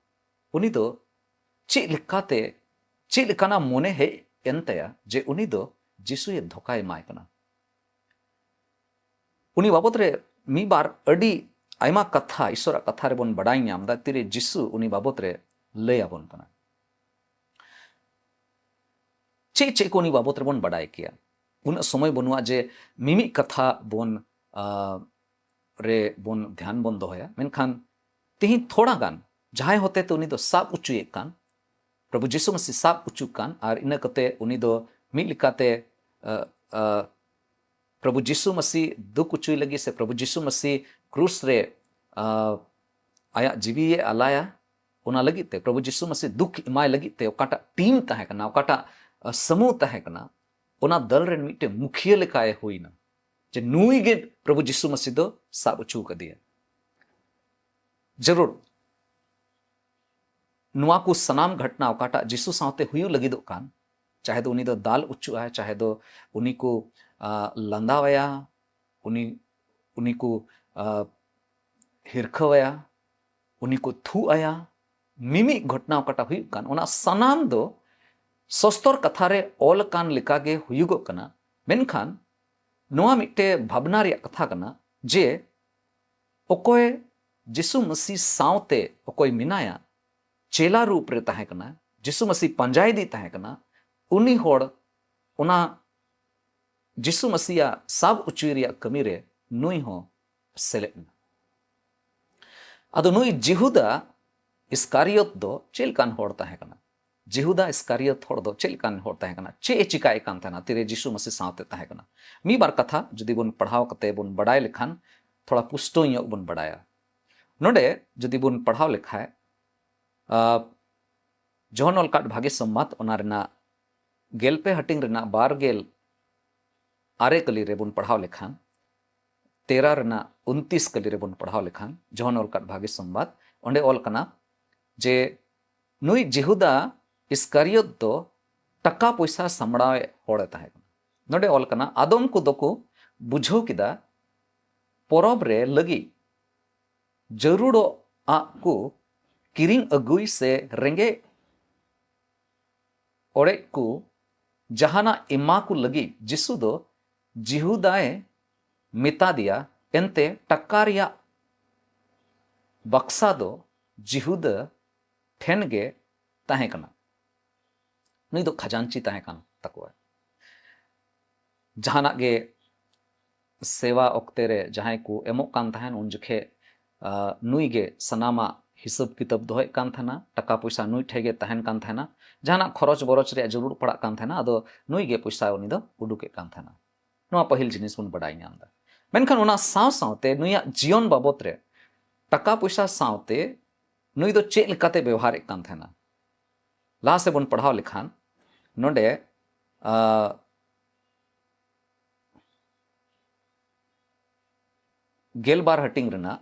ᱩᱱᱤ ᱫᱚ ᱪᱮᱫ ᱞᱮᱠᱟᱛᱮ, ᱪᱮᱫ ᱞᱮᱠᱟᱱᱟᱜ ᱢᱚᱱᱮ ᱦᱮᱡ ᱮᱱ ᱛᱟᱭᱟ ᱡᱮ ᱩᱱᱤ ᱫᱚ ᱡᱤᱥᱩᱭ ᱫᱷᱳᱠᱟᱭ ᱮᱢᱟᱭ ᱠᱟᱱᱟ? ᱩᱱᱤ ᱵᱟᱵᱚᱛ ᱨᱮ ᱢᱤᱫ ᱵᱟᱨ ᱟᱹᱰᱤ ᱟᱭᱢᱟ ᱠᱟᱛᱷᱟ, ᱤᱥᱚᱨᱟᱜ ᱠᱟᱛᱷᱟ ᱨᱮᱵᱚᱱ ᱵᱟᱰᱟᱭ ᱧᱟᱢ ᱮᱫᱟ, ᱛᱤᱨᱮ ᱡᱤᱥᱩ ᱩᱱᱤ ᱵᱟᱵᱚᱛ ᱨᱮ ᱞᱟᱹᱭ ᱟᱵᱚᱱ ᱠᱟᱱᱟ᱾ ᱪᱮᱫ ᱪᱮᱫ ᱠᱚ ᱩᱱᱤ ᱵᱟᱵᱚᱛ ᱨᱮᱵᱚᱱ ᱵᱟᱰᱟᱭ ᱠᱮᱭᱟ? ᱩᱱᱟᱹᱜ ᱥᱚᱢᱚᱭ ᱵᱟᱹᱱᱩᱜᱼᱟ ᱡᱮ ᱢᱤᱢᱤᱫ ᱠᱟᱛᱷᱟ ᱵᱚᱱ, ᱟ, ᱨᱮ ᱵᱚᱱ ᱫᱷᱮᱭᱟᱱ ᱵᱚᱱ ᱫᱚᱦᱚᱭᱟ᱾ ᱢᱮᱱᱠᱷᱟᱱ ᱛᱮᱦᱮᱧ ᱛᱷᱚᱲᱟ ᱜᱟᱱ ᱡᱟᱦᱟᱸᱭ ᱦᱚᱛᱮ ᱛᱮ ᱩᱱᱤ ᱫᱚ ᱥᱟᱵ ᱚᱪᱚᱭᱮᱫ ᱠᱟᱱ, ᱯᱨᱚᱵᱷᱩ ᱡᱤᱥᱩ ᱢᱟᱥᱤ ᱥᱟᱵ ᱚᱪᱚ ᱠᱟᱱ, ᱟᱨ ᱤᱱᱟᱹ ᱠᱟᱛᱮ ᱩᱱᱤ ᱫᱚ ᱢᱤᱫ ᱞᱮᱠᱟᱛᱮ, ᱟ, ᱟ, ᱯᱨᱚᱵᱷᱩ ᱡᱤᱥᱩ ᱢᱟᱥᱤ ᱫᱩᱠ ᱚᱪᱚᱭ ᱞᱟᱹᱜᱤᱫ ᱥᱮ ᱯᱨᱚᱵᱷᱩ ᱡᱤᱥᱩ ᱢᱟᱥᱤ ᱠᱨᱩᱥ ᱨᱮ, ᱟ, ᱟᱭᱟᱜ ᱡᱤᱣᱤᱭᱮ ᱟᱞᱟᱭᱟ, ᱚᱱᱟ ᱞᱟᱹᱜᱤᱫ ᱛᱮ, ᱯᱨᱚᱵᱷᱩ ᱡᱤᱥᱩ ᱢᱟᱥᱤ ᱫᱩᱠ ᱮᱢᱟᱭ ᱞᱟᱹᱜᱤᱫ ᱛᱮ ᱚᱠᱟᱴᱟᱜ ᱴᱤᱢ ᱛᱟᱦᱮᱸ ᱠᱟᱱᱟ, ᱚᱠᱟᱴᱟᱜ, ᱟ, ᱥᱟᱢᱩᱦ ᱛᱟᱦᱮᱸ ᱠᱟᱱᱟ, ᱚᱱᱟ ᱫᱚᱞ ᱨᱮᱱ ᱢᱤᱫᱴᱮᱱ ᱢᱩᱠᱷᱤᱭᱟᱹ ᱞᱮᱠᱟᱭ ᱦᱩᱭᱱᱟ, ᱡᱮ ᱱᱩᱭ ᱜᱮ ᱯᱨᱚᱵᱷᱩ ᱡᱤᱥᱩ ᱢᱟᱥᱤ ᱫᱚ ᱥᱟᱵ ᱚᱪᱚ ᱠᱟᱫᱮᱭᱟ᱾ ᱡᱟᱹᱨᱩᱲ ᱱᱚᱣᱟ ᱠᱚ ᱥᱟᱱᱟᱢ ᱜᱷᱚᱴᱱᱟ ᱚᱠᱟᱴᱟᱜ ᱡᱤᱥᱩ ᱥᱟᱶᱛᱮ ᱦᱩᱭᱩᱜ ᱞᱟᱹᱜᱤᱫᱚᱜ ᱠᱟᱱ, ᱪᱟᱦᱮ ᱫᱚ ᱩᱱᱤ ᱫᱚ ᱫᱟᱞ ᱚᱪᱚᱜ ᱟᱭ, ᱪᱟᱦᱮ ᱫᱚ ᱩᱱᱤ ᱠᱚ, ᱟ, ᱞᱟᱸᱫᱟᱣᱟᱭᱟ, ᱩᱱᱤ, ᱩᱱᱤ ᱠᱚ, ᱟ, ᱦᱤᱨᱠᱷᱟᱹᱣᱟᱭᱟ, ᱩᱱᱤ ᱠᱚ ᱛᱷᱩ ᱟᱭᱟ, ᱢᱤᱢᱤᱫ ᱜᱷᱚᱴᱱᱟ ᱚᱠᱟᱴᱟᱜ ᱦᱩᱭᱩᱜ ᱠᱟᱱ, ᱚᱱᱟ ᱥᱟᱱᱟᱢ ᱫᱚ ᱥᱚᱥᱛᱚᱨ ᱠᱟᱛᱷᱟ ᱨᱮ ᱚᱞ ᱟᱠᱟᱱ ᱞᱮᱠᱟᱜᱮ ᱦᱩᱭᱩᱜᱚᱜ ᱠᱟᱱᱟ᱾ ᱢᱮᱱᱠᱷᱟᱱ ᱱᱚᱣᱟ ᱢᱤᱫᱴᱮᱡ ᱵᱷᱟᱵᱽᱱᱟ ᱨᱮᱭᱟᱜ ᱠᱟᱛᱷᱟ ᱠᱟᱱᱟ ᱡᱮ ᱚᱠᱚᱭ ᱡᱤᱥᱩ ᱢᱟᱹᱥᱤ ᱥᱟᱶᱛᱮ ᱚᱠᱚᱭ ᱢᱮᱱᱟᱭᱟ, ᱪᱮᱞᱟ ᱨᱩᱯ ᱨᱮ ᱛᱟᱦᱮᱸ ᱠᱟᱱᱟ, ᱡᱤᱥᱩ ᱢᱟᱹᱥᱤ ᱯᱟᱸᱡᱟᱭᱮᱫᱮ ᱛᱟᱦᱮᱸ ᱠᱟᱱᱟ, ᱩᱱᱤ ᱦᱚᱲ ᱚᱱᱟ ᱡᱤᱥᱩ ᱢᱟᱹᱥᱤᱭᱟᱜ ᱥᱟᱵ ᱩᱪᱩᱭ ᱨᱮᱭᱟᱜ ᱠᱟᱹᱢᱤ ᱨᱮ ᱱᱩᱭ ᱦᱚᱸ ᱥᱮᱞᱮᱫ ᱮᱱᱟ᱾ ᱟᱫᱚ ᱱᱩᱭ ᱡᱤᱦᱩᱫᱟ ᱤᱥᱠᱟᱨᱤᱭᱚᱛ ᱫᱚ ᱪᱮᱫ ᱞᱮᱠᱟᱱ ᱦᱚᱲ ᱛᱟᱦᱮᱸ ᱠᱟᱱᱟ? ᱡᱤᱦᱩᱫᱟ ᱤᱥᱠᱟᱨᱤᱭᱚᱛ ᱦᱚᱲ ᱫᱚ ᱪᱮᱫ ᱞᱮᱠᱟᱱ ᱦᱚᱲ ᱛᱟᱦᱮᱸ ᱠᱟᱱᱟ? ᱪᱮᱫ ᱮ ᱪᱤᱠᱟᱭᱮᱫ ᱠᱟᱱ ᱛᱟᱦᱮᱱᱟ ᱛᱤᱨᱮ ᱡᱤᱥᱩ ᱢᱟᱹᱥᱤ ᱥᱟᱶᱛᱮ ᱛᱟᱦᱮᱸ ᱠᱟᱱᱟ? ᱢᱤᱫ ᱵᱟᱨ ᱠᱟᱛᱷᱟ ᱡᱩᱫᱤ ᱵᱚᱱ ᱯᱟᱲᱦᱟᱣ ᱠᱟᱛᱮ ᱵᱚᱱ ᱵᱟᱰᱟᱭ ᱞᱮᱠᱷᱟᱱ ᱛᱷᱚᱲᱟ ᱯᱩᱥᱴᱟᱹᱣ ᱧᱚᱜ ᱵᱚᱱ ᱵᱟᱰᱟᱭᱟ᱾ ᱱᱚᱰᱮ ᱡᱩᱫᱤ ᱵᱚᱱ ᱯᱟᱲᱦᱟᱣ ᱞᱮᱠᱷᱟᱡ, ᱟᱸ, ᱡᱚᱦᱚᱱ ᱚᱞ ᱠᱟᱫ ᱵᱷᱟᱜᱮ ᱥᱚᱢᱵᱟᱫ, ᱚᱱᱟ ᱨᱮᱱᱟᱜ ᱜᱮᱞ ᱯᱮ ᱦᱟᱹᱴᱤᱧ ᱨᱮᱱᱟᱜ ᱵᱟᱨ ᱜᱮᱞ ᱟᱨᱮ ᱠᱟᱹᱞᱤ ᱨᱮᱵᱚᱱ ᱯᱟᱲᱦᱟᱣ ᱞᱮᱠᱷᱟᱱ, ᱛᱮᱨᱟ ᱨᱮᱱᱟᱜ ᱩᱱᱛᱤᱥ ᱠᱟᱹᱞᱤ ᱨᱮᱵᱚᱱ ᱯᱟᱲᱦᱟᱣ ᱞᱮᱠᱷᱟᱱ, ᱡᱚᱦᱚᱱ ᱚᱞ ᱠᱟᱫ ᱵᱷᱟᱜᱮ ᱥᱚᱢᱵᱟᱫ, ᱚᱸᱰᱮ ᱚᱞ ᱠᱟᱱᱟ ᱡᱮ ᱱᱩᱭ ᱡᱤᱦᱩᱫᱟ ᱤᱥᱠᱟᱨᱤᱭᱚᱛ ᱫᱚ ᱴᱟᱠᱟ ᱯᱚᱭᱥᱟ ᱥᱟᱢᱵᱲᱟᱣ ᱦᱚᱲᱮ ᱛᱟᱦᱮᱸ ᱠᱟᱱᱟ᱾ ᱱᱚᱰᱮ ᱚᱞ ᱠᱟᱱᱟ, ᱟᱫᱚᱢ ᱠᱚᱫᱚ ᱠᱚ ᱵᱩᱡᱷᱟᱹᱣ ᱠᱮᱫᱟ, ᱯᱚᱨᱚᱵᱽ ᱨᱮ ᱞᱟᱹᱜᱤᱫ ᱡᱟᱹᱨᱩᱲᱚᱜ ᱟᱜ ᱠᱚ ᱠᱤᱨᱤᱧ ᱟᱹᱜᱩᱭ ᱥᱮ ᱨᱮᱸᱜᱮᱡ ᱚᱲᱮᱡ ᱠᱚ ᱡᱟᱦᱟᱱᱟᱜ ᱮᱢᱟ ᱠᱚ ᱞᱟᱹᱜᱤᱫ ᱡᱤᱥᱩ ᱫᱚ ᱡᱤᱦᱩᱫᱟᱭ ᱢᱮᱛᱟ ᱫᱮᱭᱟ, ᱮᱱᱛᱮ ᱴᱟᱠᱟ ᱨᱮᱭᱟᱜ ᱵᱟᱠᱥᱟ ᱫᱚ ᱡᱤᱦᱩᱫᱟ ᱴᱷᱮᱱ ᱜᱮ ᱛᱟᱦᱮᱸ ᱠᱟᱱᱟ᱾ ᱱᱩᱭ ᱫᱚ ᱠᱷᱟᱡᱟᱱᱪᱤ ᱛᱟᱦᱮᱸ ᱠᱟᱱ ᱛᱟᱠᱚᱣᱟ᱾ ᱡᱟᱦᱟᱱᱟᱜ ᱜᱮ ᱥᱮᱣᱟ ᱚᱠᱛᱮ ᱨᱮ ᱡᱟᱦᱟᱸᱭ ᱠᱚ ᱮᱢᱚᱜ ᱠᱟᱱ ᱛᱟᱦᱮᱱ, ᱩᱱ ᱡᱚᱠᱷᱮᱡ, ᱟ, ᱱᱩᱭ ᱜᱮ ᱥᱟᱱᱟᱢᱟᱜ ᱦᱤᱥᱟᱹᱵ ᱠᱤᱛᱟᱹᱵ ᱫᱚᱦᱚᱭᱮᱫ ᱠᱟᱱ ᱛᱟᱦᱮᱱᱟ᱾ ᱴᱟᱠᱟ ᱯᱚᱭᱥᱟ ᱱᱩᱭ ᱴᱷᱮᱡ ᱜᱮ ᱛᱟᱦᱮᱱ ᱠᱟᱱ ᱛᱟᱦᱮᱱᱟ᱾ ᱡᱟᱦᱟᱱᱟᱜ ᱠᱷᱚᱨᱚᱪ ᱵᱚᱨᱚᱪ ᱨᱮᱭᱟᱜ ᱡᱟᱹᱨᱩᱲ ᱯᱟᱲᱟᱜ ᱠᱟᱱ ᱛᱟᱦᱮᱱᱟ, ᱟᱫᱚ ᱱᱩᱭ ᱜᱮ ᱯᱚᱭᱥᱟ ᱩᱱᱤ ᱫᱚ ᱩᱰᱩᱠᱮᱫ ᱠᱟᱱ ᱛᱟᱦᱮᱱᱟ᱾ ᱱᱚᱣᱟ ᱯᱟᱹᱦᱤᱞ ᱡᱤᱱᱤᱥ ᱵᱚᱱ ᱵᱟᱰᱟᱭ ᱧᱟᱢ ᱮᱫᱟ᱾ ᱢᱮᱱᱠᱷᱟᱱ ᱚᱱᱟ ᱥᱟᱶ ᱥᱟᱶᱛᱮ ᱱᱩᱭᱟᱜ ᱡᱤᱭᱚᱱ ᱵᱟᱵᱚᱛ ᱨᱮ ᱴᱟᱠᱟ ᱯᱚᱭᱥᱟ ᱥᱟᱶᱛᱮ ᱱᱩᱭ ᱫᱚ ᱪᱮᱫ ᱞᱮᱠᱟᱛᱮ ᱵᱮᱣᱦᱟᱨᱮᱫ ᱠᱟᱱ ᱛᱟᱦᱮᱱᱟ? ᱞᱟᱦᱟ ᱥᱮᱫ ᱵᱚᱱ ᱯᱟᱲᱦᱟᱣ ᱞᱮᱠᱷᱟᱱ ᱱᱚᱰᱮ, ᱟ, ᱜᱮᱞᱵᱟᱨ ᱦᱟᱹᱴᱤᱧ ᱨᱮᱱᱟᱜ,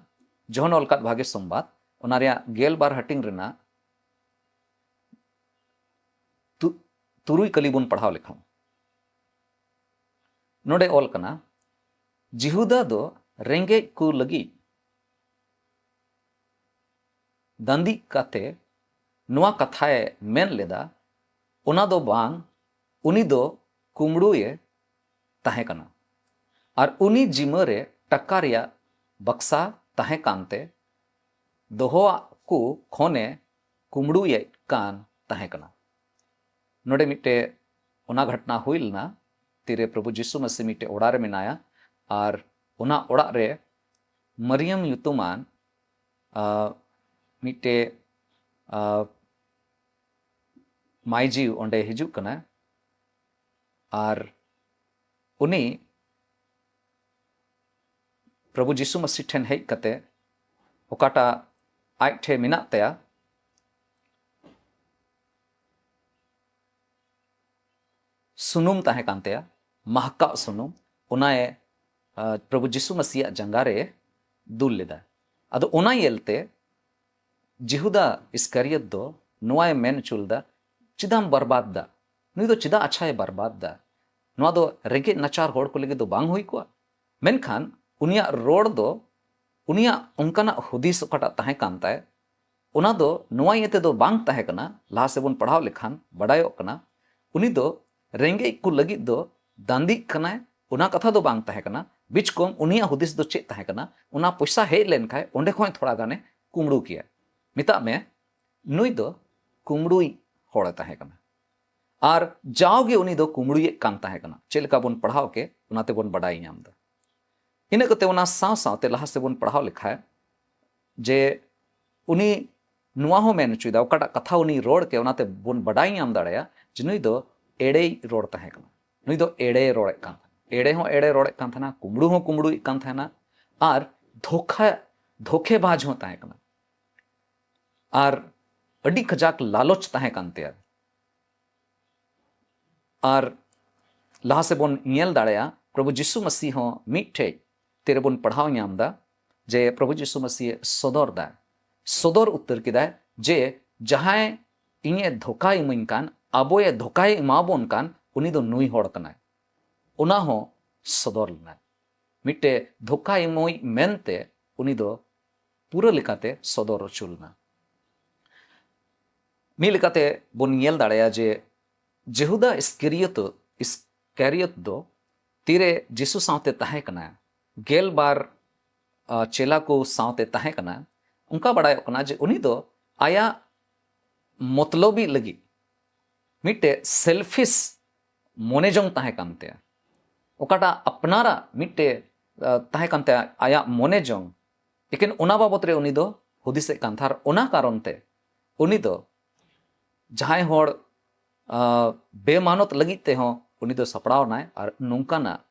ᱡᱚᱦᱚᱱ ᱚᱞ ᱠᱟᱫ ᱵᱷᱟᱜᱮ ᱥᱚᱢᱵᱟᱫ, ᱚᱱᱟ ᱨᱮᱭᱟᱜ ᱜᱮᱞᱵᱟᱨ ᱦᱟᱹᱴᱤᱧ ᱨᱮᱱᱟᱜ ᱛᱩ-, ᱛᱩᱨᱩᱭ ᱠᱟᱹᱞᱤ ᱵᱚᱱ ᱯᱟᱲᱦᱟᱣ ᱞᱮᱠᱷᱟᱱ, ᱱᱚᱰᱮ ᱚᱞ ᱠᱟᱱᱟ, ᱡᱤᱦᱩᱫᱟ ᱫᱚ ᱨᱮᱸᱜᱮᱡ ᱠᱚ ᱞᱟᱹᱜᱤᱫ ᱫᱟᱹᱱᱫᱤᱜ ᱠᱟᱛᱮ ᱱᱚᱣᱟ ᱠᱟᱛᱷᱟᱭ ᱢᱮᱱ ᱞᱮᱫᱟ, ᱚᱱᱟ ᱫᱚ ᱵᱟᱝ, ᱩᱱᱤ ᱫᱚ ᱠᱩᱢᱵᱽᱲᱩᱭᱮ ᱛᱟᱦᱮᱸ ᱠᱟᱱᱟ᱾ ᱟᱨ ᱩᱱᱤ ᱡᱤᱢᱟᱹ ᱨᱮ ᱴᱟᱠᱟ ᱨᱮᱭᱟᱜ ᱵᱟᱠᱥᱟ ᱛᱟᱦᱮᱸ ᱠᱟᱱᱛᱮ ᱫᱚᱦᱚᱣᱟᱜ ᱠᱚ ᱠᱷᱚᱱᱮ ᱠᱩᱢᱵᱽᱲᱩᱭᱮᱫ ᱠᱟᱱ ᱛᱟᱦᱮᱸ ᱠᱟᱱᱟ᱾ ᱱᱚᱰᱮ ᱢᱤᱫᱴᱮᱡ ᱚᱱᱟ ᱜᱷᱚᱴᱱᱟ ᱦᱩᱭ ᱞᱮᱱᱟ, ᱛᱤᱨᱮ ᱯᱨᱚᱵᱷᱩ ᱡᱤᱥᱩ ᱢᱟᱥᱤ ᱢᱤᱫᱴᱮᱡ ᱚᱲᱟᱜ ᱨᱮ ᱢᱮᱱᱟᱭᱟ, ᱟᱨ ᱚᱱᱟ ᱚᱲᱟᱜ ᱨᱮ ᱢᱟᱨᱤᱭᱟᱢ ᱧᱩᱛᱩᱢᱟᱱ, ᱟ, ᱢᱤᱫᱴᱮᱡ, ᱟ, ᱢᱟᱹᱭᱡᱤ ᱚᱸᱰᱮ ᱦᱤᱡᱩᱜ ᱠᱟᱱᱟ᱾ ᱟᱨ ᱩᱱᱤ ᱯᱨᱚᱵᱷᱩ ᱡᱤᱥᱩ ᱢᱟᱥᱤ ᱴᱷᱮᱱ ᱦᱮᱡ ᱠᱟᱛᱮ ᱚᱠᱟᱴᱟᱜ ᱟᱡ ᱴᱷᱮᱱ ᱢᱮᱱᱟᱜ ᱛᱟᱭᱟ, ᱥᱩᱱᱩᱢ ᱛᱟᱦᱮᱸ ᱠᱟᱱ ᱛᱟᱭᱟ, ᱢᱟᱦᱠᱟᱜ ᱥᱩᱱᱩᱢ, ᱚᱱᱟᱭ, ᱟ, ᱯᱨᱚᱵᱷᱩ ᱡᱤᱥᱩ ᱢᱟᱥᱤᱭᱟᱜ ᱡᱟᱸᱜᱟ ᱨᱮ ᱫᱩᱞ ᱞᱮᱫᱟ᱾ ᱟᱫᱚ ᱚᱱᱟ ᱧᱮᱞᱛᱮ ᱡᱤᱦᱩᱫᱟ ᱤᱥᱠᱟᱨᱤᱭᱚᱛ ᱫᱚ ᱱᱚᱣᱟᱭ ᱢᱮᱱ ᱦᱚᱪᱚ ᱞᱮᱫᱟ, "ᱪᱮᱫᱟᱜ ᱮᱢ ᱵᱟᱨᱵᱟᱫ ᱫᱟ? ᱱᱩᱭ ᱫᱚ ᱪᱮᱫᱟᱜ ᱟᱪᱪᱷᱟᱭ ᱵᱟᱨᱵᱟᱫ ᱫᱟ? ᱱᱚᱣᱟ ᱫᱚ ᱨᱮᱸᱜᱮᱡ ᱱᱟᱪᱟᱨ ᱦᱚᱲ ᱠᱚ ᱞᱟᱹᱜᱤᱫ ᱫᱚ ᱵᱟᱝ ᱦᱩᱭ ᱠᱚᱜᱼᱟ?" ᱢᱮᱱᱠᱷᱟᱱ ᱩᱱᱤᱭᱟᱜ ᱨᱚᱲ ᱫᱚ, ᱩᱱᱤᱭᱟᱜ ᱚᱱᱠᱟᱱᱟᱜ ᱦᱩᱫᱤᱥ ᱚᱠᱟᱴᱟᱜ ᱛᱟᱦᱮᱸ ᱠᱟᱱ ᱛᱟᱭ, ᱚᱱᱟ ᱫᱚ ᱱᱚᱣᱟ ᱤᱭᱟᱹ ᱛᱮᱫᱚ ᱵᱟᱝ ᱛᱟᱦᱮᱸ ᱠᱟᱱᱟ᱾ ᱞᱟᱦᱟ ᱥᱮᱫ ᱵᱚᱱ ᱯᱟᱲᱦᱟᱣ ᱞᱮᱠᱷᱟᱱ ᱵᱟᱰᱟᱭᱚᱜ ᱠᱟᱱᱟ, ᱩᱱᱤ ᱫᱚ ᱨᱮᱸᱜᱮᱡ ᱠᱚ ᱞᱟᱹᱜᱤᱫ ᱫᱚ ᱫᱟᱸᱫᱤᱜ ᱠᱟᱱᱟᱭ, ᱚᱱᱟ ᱠᱟᱛᱷᱟ ᱫᱚ ᱵᱟᱝ ᱛᱟᱦᱮᱸ ᱠᱟᱱᱟ᱾ ᱵᱤᱪᱠᱚᱢ ᱩᱱᱤᱭᱟᱜ ᱦᱩᱫᱤᱥ ᱫᱚ ᱪᱮᱫ ᱛᱟᱦᱮᱸ ᱠᱟᱱᱟ? ᱚᱱᱟ ᱯᱚᱭᱥᱟ ᱦᱮᱡ ᱞᱮᱱᱠᱷᱟᱱ ᱚᱸᱰᱮ ᱠᱷᱚᱱ ᱛᱷᱚᱲᱟ ᱜᱟᱱᱮ ᱠᱩᱢᱵᱽᱲᱩ ᱠᱮᱭᱟ᱾ ᱢᱮᱛᱟᱜ ᱢᱮ, ᱱᱩᱭ ᱫᱚ ᱠᱩᱢᱵᱽᱲᱩᱭ ᱦᱚᱲᱮ ᱛᱟᱦᱮᱸ ᱠᱟᱱᱟ᱾ ᱟᱨ ᱡᱟᱣᱜᱮ ᱩᱱᱤ ᱫᱚ ᱠᱩᱢᱵᱽᱲᱩᱭᱮᱫ ᱠᱟᱱ ᱛᱟᱦᱮᱸ ᱠᱟᱱᱟ᱾ ᱪᱮᱫ ᱞᱮᱠᱟ ᱵᱚᱱ ᱯᱟᱲᱦᱟᱣ ᱠᱮ, ᱚᱱᱟ ᱛᱮᱵᱚᱱ ᱵᱟᱰᱟᱭ ᱧᱟᱢ ᱮᱫᱟ᱾ ᱤᱱᱟᱹ ᱠᱟᱛᱮ ᱚᱱᱟ ᱥᱟᱶ ᱥᱟᱶᱛᱮ ᱞᱟᱦᱟ ᱥᱮᱫ ᱵᱚᱱ ᱯᱟᱲᱦᱟᱣ ᱞᱮᱠᱷᱟᱡ, ᱡᱮ ᱩᱱᱤ ᱱᱚᱣᱟ ᱦᱚᱸ ᱢᱮᱱ ᱦᱚᱪᱚᱭᱮᱫᱟ, ᱚᱠᱟᱴᱟᱜ ᱠᱟᱛᱷᱟ ᱩᱱᱤ ᱨᱚᱲ ᱠᱮ, ᱚᱱᱟᱛᱮ ᱵᱚᱱ ᱵᱟᱰᱟᱭ ᱧᱟᱢ ᱫᱟᱲᱮᱭᱟᱜᱼᱟ ᱡᱮ ᱱᱩᱭ ᱫᱚ ᱮᱲᱮᱭ ᱨᱚᱲ ᱛᱟᱦᱮᱸ ᱠᱟᱱᱟ᱾ ᱱᱩᱭ ᱫᱚ ᱮᱲᱮᱭ ᱨᱚᱲᱮᱫ ᱠᱟᱱ ᱛᱟᱦᱮᱱᱟ, ᱮᱲᱮ ᱦᱚᱸ ᱮᱲᱮ ᱨᱚᱲᱮᱫ ᱠᱟᱱ ᱛᱟᱦᱮᱱᱟ, ᱠᱩᱢᱵᱽᱲᱩ ᱦᱚᱸ ᱠᱩᱢᱵᱽᱲᱩᱭᱮᱫ ᱠᱟᱱ ᱛᱟᱦᱮᱱᱟ, ᱟᱨ ᱫᱷᱳᱠᱷᱟ, ᱫᱷᱳᱠᱷᱮᱵᱟᱡᱽ ᱦᱚᱸ ᱛᱟᱦᱮᱸ ᱠᱟᱱᱟ, ᱟᱨ ᱟᱹᱰᱤ ᱠᱟᱡᱟᱠ ᱞᱟᱞᱚᱪ ᱛᱟᱦᱮᱸ ᱠᱟᱱ ᱛᱟᱭᱟ᱾ ᱟᱨ ᱞᱟᱦᱟ ᱥᱮᱫ ᱵᱚᱱ ᱧᱮᱞ ᱫᱟᱲᱮᱭᱟᱜᱼᱟ, ᱯᱨᱚᱵᱷᱩ ᱡᱤᱥᱩ ᱢᱟᱹᱥᱤ ᱦᱚᱸ ᱢᱤᱫᱴᱷᱮᱡ ᱛᱤᱨᱮᱵᱚᱱ ᱯᱟᱲᱦᱟᱣ ᱧᱟᱢ ᱮᱫᱟ ᱡᱮ ᱯᱨᱚᱵᱷᱩ ᱡᱤᱥᱩ ᱢᱟᱹᱥᱤ ᱥᱚᱫᱚᱨ ᱫᱟᱭ, ᱥᱚᱫᱚᱨ ᱩᱛᱟᱹᱨ ᱠᱮᱫᱟᱭ ᱡᱮ ᱡᱟᱦᱟᱸᱭ ᱤᱧᱮ ᱫᱷᱳᱠᱟᱭ ᱤᱢᱟᱹᱧ ᱠᱟᱱ, ᱟᱵᱚᱭᱮ ᱫᱷᱳᱠᱟᱭ ᱮᱢᱟᱵᱚᱱ ᱠᱟᱱ, ᱩᱱᱤ ᱫᱚ ᱱᱩᱭ ᱦᱚᱲ ᱠᱟᱱᱟᱭ᱾ ᱚᱱᱟ ᱦᱚᱸ ᱥᱚᱫᱚᱨ ᱞᱮᱱᱟ᱾ ᱢᱤᱫᱴᱮᱡ ᱫᱷᱳᱠᱟ ᱮᱢᱚᱭ ᱢᱮᱱᱛᱮ ᱩᱱᱤ ᱫᱚ ᱯᱩᱨᱟᱹ ᱞᱮᱠᱟᱛᱮ ᱥᱚᱫᱚᱨ ᱦᱚᱪᱚ ᱞᱮᱱᱟ᱾ ᱢᱤᱫ ᱞᱮᱠᱟᱛᱮ ᱵᱚᱱ ᱧᱮᱞ ᱫᱟᱲᱮᱭᱟᱜᱼᱟ ᱡᱮ ᱡᱮᱦᱩᱫᱟ ᱤᱥᱠᱟᱨᱤᱭᱚᱛ, ᱤᱥᱠᱟᱨᱤᱭᱚᱛ ᱫᱚ ᱛᱤᱨᱮ ᱡᱤᱥᱩ ᱥᱟᱶᱛᱮ ᱛᱟᱦᱮᱸ ᱠᱟᱱᱟ, ᱜᱮᱞ ᱵᱟᱨ, ᱟ, ᱪᱮᱞᱟ ᱠᱚ ᱥᱟᱶᱛᱮ ᱛᱟᱦᱮᱸ ᱠᱟᱱᱟ, ᱚᱱᱠᱟ ᱵᱟᱲᱟᱭᱚᱜ ᱠᱟᱱᱟ ᱡᱮ ᱩᱱᱤ ᱫᱚ ᱟᱭᱟᱜ ᱢᱚᱛᱞᱚᱵᱤ ᱞᱟᱹᱜᱤᱫ, ᱢᱤᱫᱴᱮᱡ selfish ᱢᱚᱱᱮ ᱡᱚᱝ ᱛᱟᱦᱮᱸ ᱠᱟᱱ ᱛᱟᱭᱟ, ᱚᱠᱟᱴᱟᱜ ᱟᱯᱱᱟᱨᱟᱜ ᱢᱤᱫᱴᱮᱡ ᱛᱟᱦᱮᱸ ᱠᱟᱱ ᱛᱟᱭᱟ, ᱟᱭᱟᱜ ᱢᱚᱱᱮ ᱡᱚᱝ, ᱮᱠᱮᱱ ᱚᱱᱟ ᱵᱟᱵᱚᱛ ᱨᱮ ᱩᱱᱤ ᱫᱚ ᱦᱩᱫᱤᱥᱮᱫ ᱠᱟᱱ ᱛᱟᱦᱮᱸ᱾ ᱟᱨ ᱚᱱᱟ ᱠᱟᱨᱚᱱ ᱛᱮ ᱩᱱᱤ ᱫᱚ ᱡᱟᱦᱟᱸᱭ ᱦᱚᱲ ᱵᱮᱢᱟᱱᱚᱛ ᱞᱟᱹᱜᱤᱫ ᱛᱮᱦᱚᱸ ᱩᱱᱤ ᱫᱚ ᱥᱟᱯᱲᱟᱣ ᱮᱱᱟᱭ ᱟᱨ ᱱᱚᱝᱠᱟᱱᱟᱜ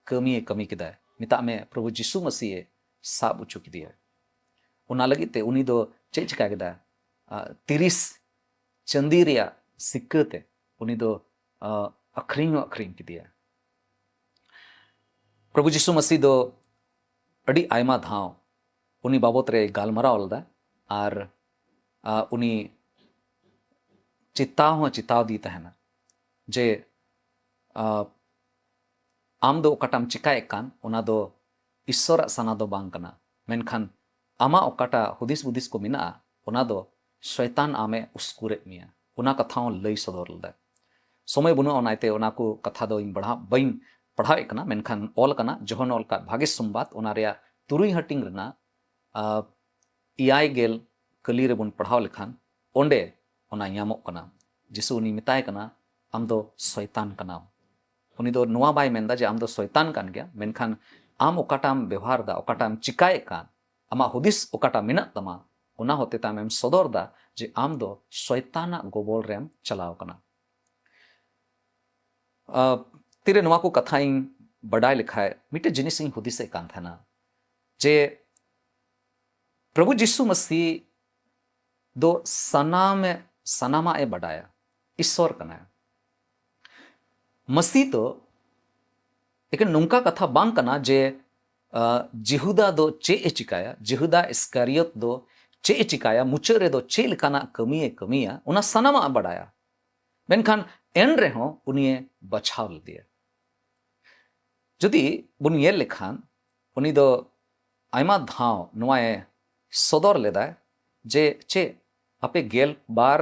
ᱠᱟᱹᱢᱤᱭᱮ ᱠᱟᱹᱢᱤ ᱠᱮᱫᱟᱭ᱾ ᱢᱮᱛᱟᱜ ᱢᱮ, ᱯᱨᱚᱵᱷᱩ ᱡᱤᱥᱩ ᱢᱟᱹᱥᱤᱭᱮ ᱥᱟᱵ ᱦᱚᱪᱚ ᱠᱮᱫᱮᱭᱟ᱾ ᱚᱱᱟ ᱞᱟᱹᱜᱤᱫ ᱛᱮ ᱩᱱᱤ ᱫᱚ ᱪᱮᱫ ᱪᱤᱠᱟ ᱠᱮᱫᱟ? ᱛᱤᱨᱤᱥ ᱪᱟᱸᱫᱤ ᱨᱮᱭᱟᱜ ᱥᱤᱠᱠᱟᱹ ᱛᱮ ᱩᱱᱤ ᱫᱚ ᱟᱹᱠᱷᱨᱤᱧ ᱦᱚᱸ ᱟᱹᱠᱷᱨᱤᱧ ᱠᱮᱫᱮᱭᱟ᱾ ᱯᱨᱚᱵᱷᱩ ᱡᱤᱥᱩ ᱢᱟᱹᱥᱤ ᱫᱚ ᱟᱹᱰᱤ ᱟᱭᱢᱟ ᱫᱷᱟᱣ ᱩᱱᱤ ᱵᱟᱵᱚᱛ ᱨᱮ ᱜᱟᱞᱢᱟᱨᱟᱣ ᱞᱮᱫᱟ ᱟᱨ ᱩᱱᱤ ᱪᱮᱛᱟᱣ ᱦᱚᱸ ᱪᱮᱛᱟᱣ ᱫᱤ ᱛᱟᱦᱮᱱᱟ ᱡᱮ ᱟᱢ ᱫᱚ ᱚᱠᱟᱴᱟᱜ ᱮᱢ ᱪᱤᱠᱟᱭᱮᱫ ᱠᱟᱱ, ᱚᱱᱟ ᱫᱚ ᱤᱥᱥᱚᱨᱟᱜ ᱥᱟᱱᱟ ᱫᱚ ᱵᱟᱝ ᱠᱟᱱᱟ, ᱢᱮᱱᱠᱷᱟᱱ ᱟᱢᱟᱜ ᱚᱠᱟᱴᱟᱜ ᱦᱩᱫᱤᱥ ᱵᱩᱫᱤᱥ ᱠᱚ ᱢᱮᱱᱟᱜᱼᱟ, ᱚᱱᱟ ᱫᱚ ᱥᱚᱭᱛᱟᱱ ᱟᱢᱮ ᱩᱥᱠᱩᱨᱮᱫ ᱢᱮᱭᱟ᱾ ᱚᱱᱟ ᱠᱟᱛᱷᱟ ᱦᱚᱸ ᱞᱟᱹᱭ ᱥᱚᱫᱚᱨ ᱞᱮᱫᱟᱭ᱾ ᱥᱚᱢᱚᱭ ᱵᱟᱹᱱᱩᱜᱼᱟ, ᱚᱱᱟᱛᱮ ᱚᱱᱟ ᱠᱚ ᱠᱟᱛᱷᱟ ᱫᱚ ᱤᱧ ᱵᱟᱲᱦᱟᱣ, ᱵᱟᱹᱧ ᱯᱟᱲᱦᱟᱣᱮᱫ ᱠᱟᱱᱟ, ᱢᱮᱱᱠᱷᱟᱱ ᱚᱞ ᱟᱠᱟᱱᱟ, ᱡᱚᱦᱚᱱ ᱚᱞ ᱟᱠᱟᱫ ᱵᱷᱟᱜᱮ ᱥᱚᱢᱵᱟᱫ, ᱚᱱᱟ ᱨᱮᱭᱟᱜ ᱛᱩᱨᱩᱭ ᱦᱟᱹᱴᱤᱧ ᱨᱮᱱᱟᱜ ᱮᱭᱟᱭ ᱜᱮᱞ ᱠᱟᱹᱞᱤ ᱨᱮᱵᱚᱱ ᱯᱟᱲᱦᱟᱣ ᱞᱮᱠᱷᱟᱱ ᱚᱸᱰᱮ ᱚᱱᱟ ᱧᱟᱢᱚᱜ ᱠᱟᱱᱟ᱾ ᱡᱤᱥᱩ ᱩᱱᱤ ᱢᱮᱛᱟᱭ ᱠᱟᱱᱟ, "ᱟᱢ ᱫᱚ ᱥᱚᱭᱛᱟᱱ ᱠᱟᱱᱟᱢ᱾" ᱩᱱᱤ ᱫᱚ ᱱᱚᱣᱟ ᱵᱟᱭ ᱢᱮᱱᱫᱟ ᱡᱮ ᱟᱢ ᱫᱚ ᱥᱚᱭᱛᱟᱱ ᱠᱟᱱ ᱜᱮᱭᱟ, ᱢᱮᱱᱠᱷᱟᱱ ᱟᱢ ᱚᱠᱟᱴᱟᱜ ᱮᱢ ᱵᱮᱣᱦᱟᱨ ᱮᱫᱟ, ᱚᱠᱟᱴᱟᱜ ᱮᱢ ᱪᱤᱠᱟᱭᱮᱫ ᱠᱟᱱ, ᱟᱢᱟᱜ ᱦᱩᱫᱤᱥ ᱚᱠᱟᱴᱟᱜ ᱢᱮᱱᱟᱜ ᱛᱟᱢᱟ, ᱚᱱᱟ ᱦᱚᱛᱮᱛᱮ ᱟᱢᱮᱢ ᱥᱚᱫᱚᱨ ᱮᱫᱟ ᱡᱮ ᱟᱢ ᱫᱚ ᱥᱚᱭᱛᱟᱱᱟᱜ ᱜᱚᱵᱚᱞ ᱨᱮᱢ ᱪᱟᱞᱟᱣ ᱠᱟᱱᱟ᱾ ᱛᱤᱨᱮ ᱱᱚᱣᱟ ᱠᱚ ᱠᱟᱛᱷᱟᱧ ᱵᱟᱰᱟᱭ ᱞᱮᱠᱷᱟᱡ ᱢᱤᱫᱴᱮᱡ ᱡᱤᱱᱤᱥ ᱤᱧ ᱦᱩᱫᱤᱥᱮᱫ ᱠᱟᱱ ᱛᱟᱦᱮᱱᱟ ᱡᱮ ᱯᱨᱚᱵᱷᱩ ᱡᱤᱥᱩ ᱢᱟᱹᱥᱤ ᱫᱚ ᱥᱟᱱᱟᱢᱮ, ᱥᱟᱱᱟᱢᱟᱜ ᱮ ᱵᱟᱰᱟᱭᱟ, ᱤᱥᱥᱚᱨ ᱠᱟᱱᱟᱭ᱾ ᱢᱟᱹᱥᱤ ᱫᱚ ᱮᱠᱮᱱ ᱱᱚᱝᱠᱟ ᱠᱟᱛᱷᱟ ᱵᱟᱝ ᱠᱟᱱᱟ ᱡᱮ ᱡᱤᱦᱩᱫᱟ ᱫᱚ ᱪᱮᱫ ᱮ ᱪᱤᱠᱟᱭᱟ, ᱡᱤᱦᱩᱫᱟ ᱤᱥᱠᱟᱨᱤᱭᱚᱛ ᱫᱚ ᱪᱮᱫ ᱮ ᱪᱤᱠᱟᱭᱟ, ᱢᱩᱪᱟᱹᱫ ᱨᱮᱫᱚ ᱪᱮᱫ ᱞᱮᱠᱟᱱᱟᱜ ᱠᱟᱹᱢᱤᱭᱮ ᱠᱟᱹᱢᱤᱭᱟ, ᱚᱱᱟ ᱥᱟᱱᱟᱢᱟᱜ ᱮ ᱵᱟᱰᱟᱭᱟ᱾ ᱢᱮᱱᱠᱷᱟᱱ ᱮᱱ ᱨᱮᱦᱚᱸ ᱩᱱᱤᱭᱮ ᱵᱟᱪᱷᱟᱣ ᱞᱮᱫᱮᱭᱟ᱾ ᱡᱩᱫᱤ ᱵᱚᱱ ᱧᱮᱞ ᱞᱮᱠᱷᱟᱱ, ᱩᱱᱤ ᱫᱚ ᱟᱭᱢᱟ ᱫᱷᱟᱣ ᱱᱚᱣᱟᱭ ᱥᱚᱫᱚᱨ ᱞᱮᱫᱟᱭ ᱡᱮ, "ᱪᱮᱫ ᱟᱯᱮ ᱜᱮᱞ ᱵᱟᱨ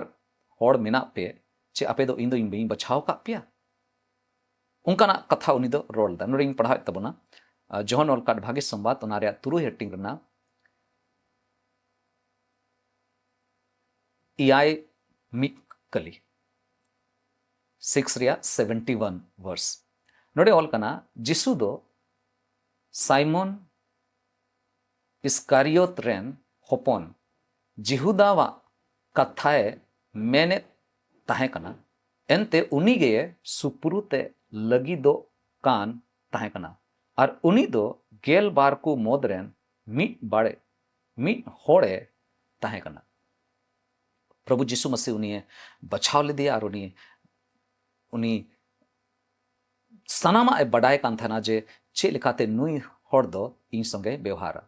ᱦᱚᱲ ᱢᱮᱱᱟᱜ ᱯᱮ, ᱪᱮᱫ ᱟᱯᱮ ᱫᱚ ᱤᱧ ᱫᱚ ᱤᱧ ᱵᱟᱹᱧ ᱵᱟᱪᱷᱟᱣ ᱟᱠᱟᱫ ᱯᱮᱭᱟ?" ᱚᱱᱠᱟᱱᱟᱜ ᱠᱟᱛᱷᱟ ᱩᱱᱤ ᱫᱚ ᱨᱚᱲ ᱞᱮᱫᱟ᱾ ᱱᱚᱰᱮᱧ ᱯᱟᱲᱦᱟᱣᱮᱫ ᱛᱟᱵᱚᱱᱟ, ᱡᱚᱦᱚᱱ ᱚᱞ ᱟᱠᱟᱫ ᱵᱷᱟᱜᱮ ᱥᱚᱢᱵᱟᱫ, ᱚᱱᱟ ᱨᱮᱭᱟᱜ ᱛᱩᱨᱩᱭ ᱦᱟᱹᱴᱤᱧ ᱨᱮᱱᱟᱜ ᱮᱭᱟᱭ ᱢᱤᱫ ᱠᱟᱹᱞᱤ᱾ ᱥᱤᱠᱥ ᱨᱮᱭᱟᱜ ᱥᱮᱵᱷᱮᱱᱴᱤ ᱚᱣᱟᱱ ᱵᱷᱟᱨᱥ᱾ ᱱᱚᱰᱮ ᱚᱞ ᱠᱟᱱᱟ, ᱡᱤᱥᱩ ᱫᱚ ᱥᱟᱭᱢᱚᱱ ᱤᱥᱠᱟᱨᱤᱭᱚᱛ ᱨᱮᱱ ᱦᱚᱯᱚᱱ ᱡᱤᱦᱩᱫᱟᱣᱟᱜ ᱠᱟᱛᱷᱟᱭ ᱢᱮᱱᱮᱫ ᱛᱟᱦᱮᱸ ᱠᱟᱱᱟ, ᱮᱱᱛᱮ ᱩᱱᱤ ᱜᱮ ᱥᱩᱯᱩᱨᱩ ᱛᱮ ᱞᱟᱹᱜᱤᱫᱚᱜ ᱠᱟᱱ ᱛᱟᱦᱮᱸ ᱠᱟᱱᱟ᱾ ᱟᱨ ᱩᱱᱤ ᱫᱚ ᱜᱮᱞ ᱵᱟᱨ ᱠᱚ ᱢᱩᱫᱽ ᱨᱮᱱ ᱢᱤᱫ ᱵᱟᱲᱮ, ᱢᱤᱫ ᱦᱚᱲᱮ ᱛᱟᱦᱮᱸ ᱠᱟᱱᱟ᱾ ᱯᱨᱚᱵᱷᱩ ᱡᱤᱥᱩ ᱢᱟᱥᱤ ᱩᱱᱤᱭᱮ ᱵᱟᱪᱷᱟᱣ ᱞᱮᱫᱮᱭᱟ ᱟᱨ ᱩᱱᱤ, ᱩᱱᱤ ᱥᱟᱱᱟᱢᱟᱜ ᱮ ᱵᱟᱰᱟᱭ ᱠᱟᱱ ᱛᱟᱦᱮᱱᱟ ᱡᱮ ᱪᱮᱫ ᱞᱮᱠᱟᱛᱮ ᱱᱩᱭ ᱦᱚᱲ ᱫᱚ ᱤᱧ ᱥᱚᱸᱜᱮ ᱵᱮᱣᱦᱟᱨᱟ᱾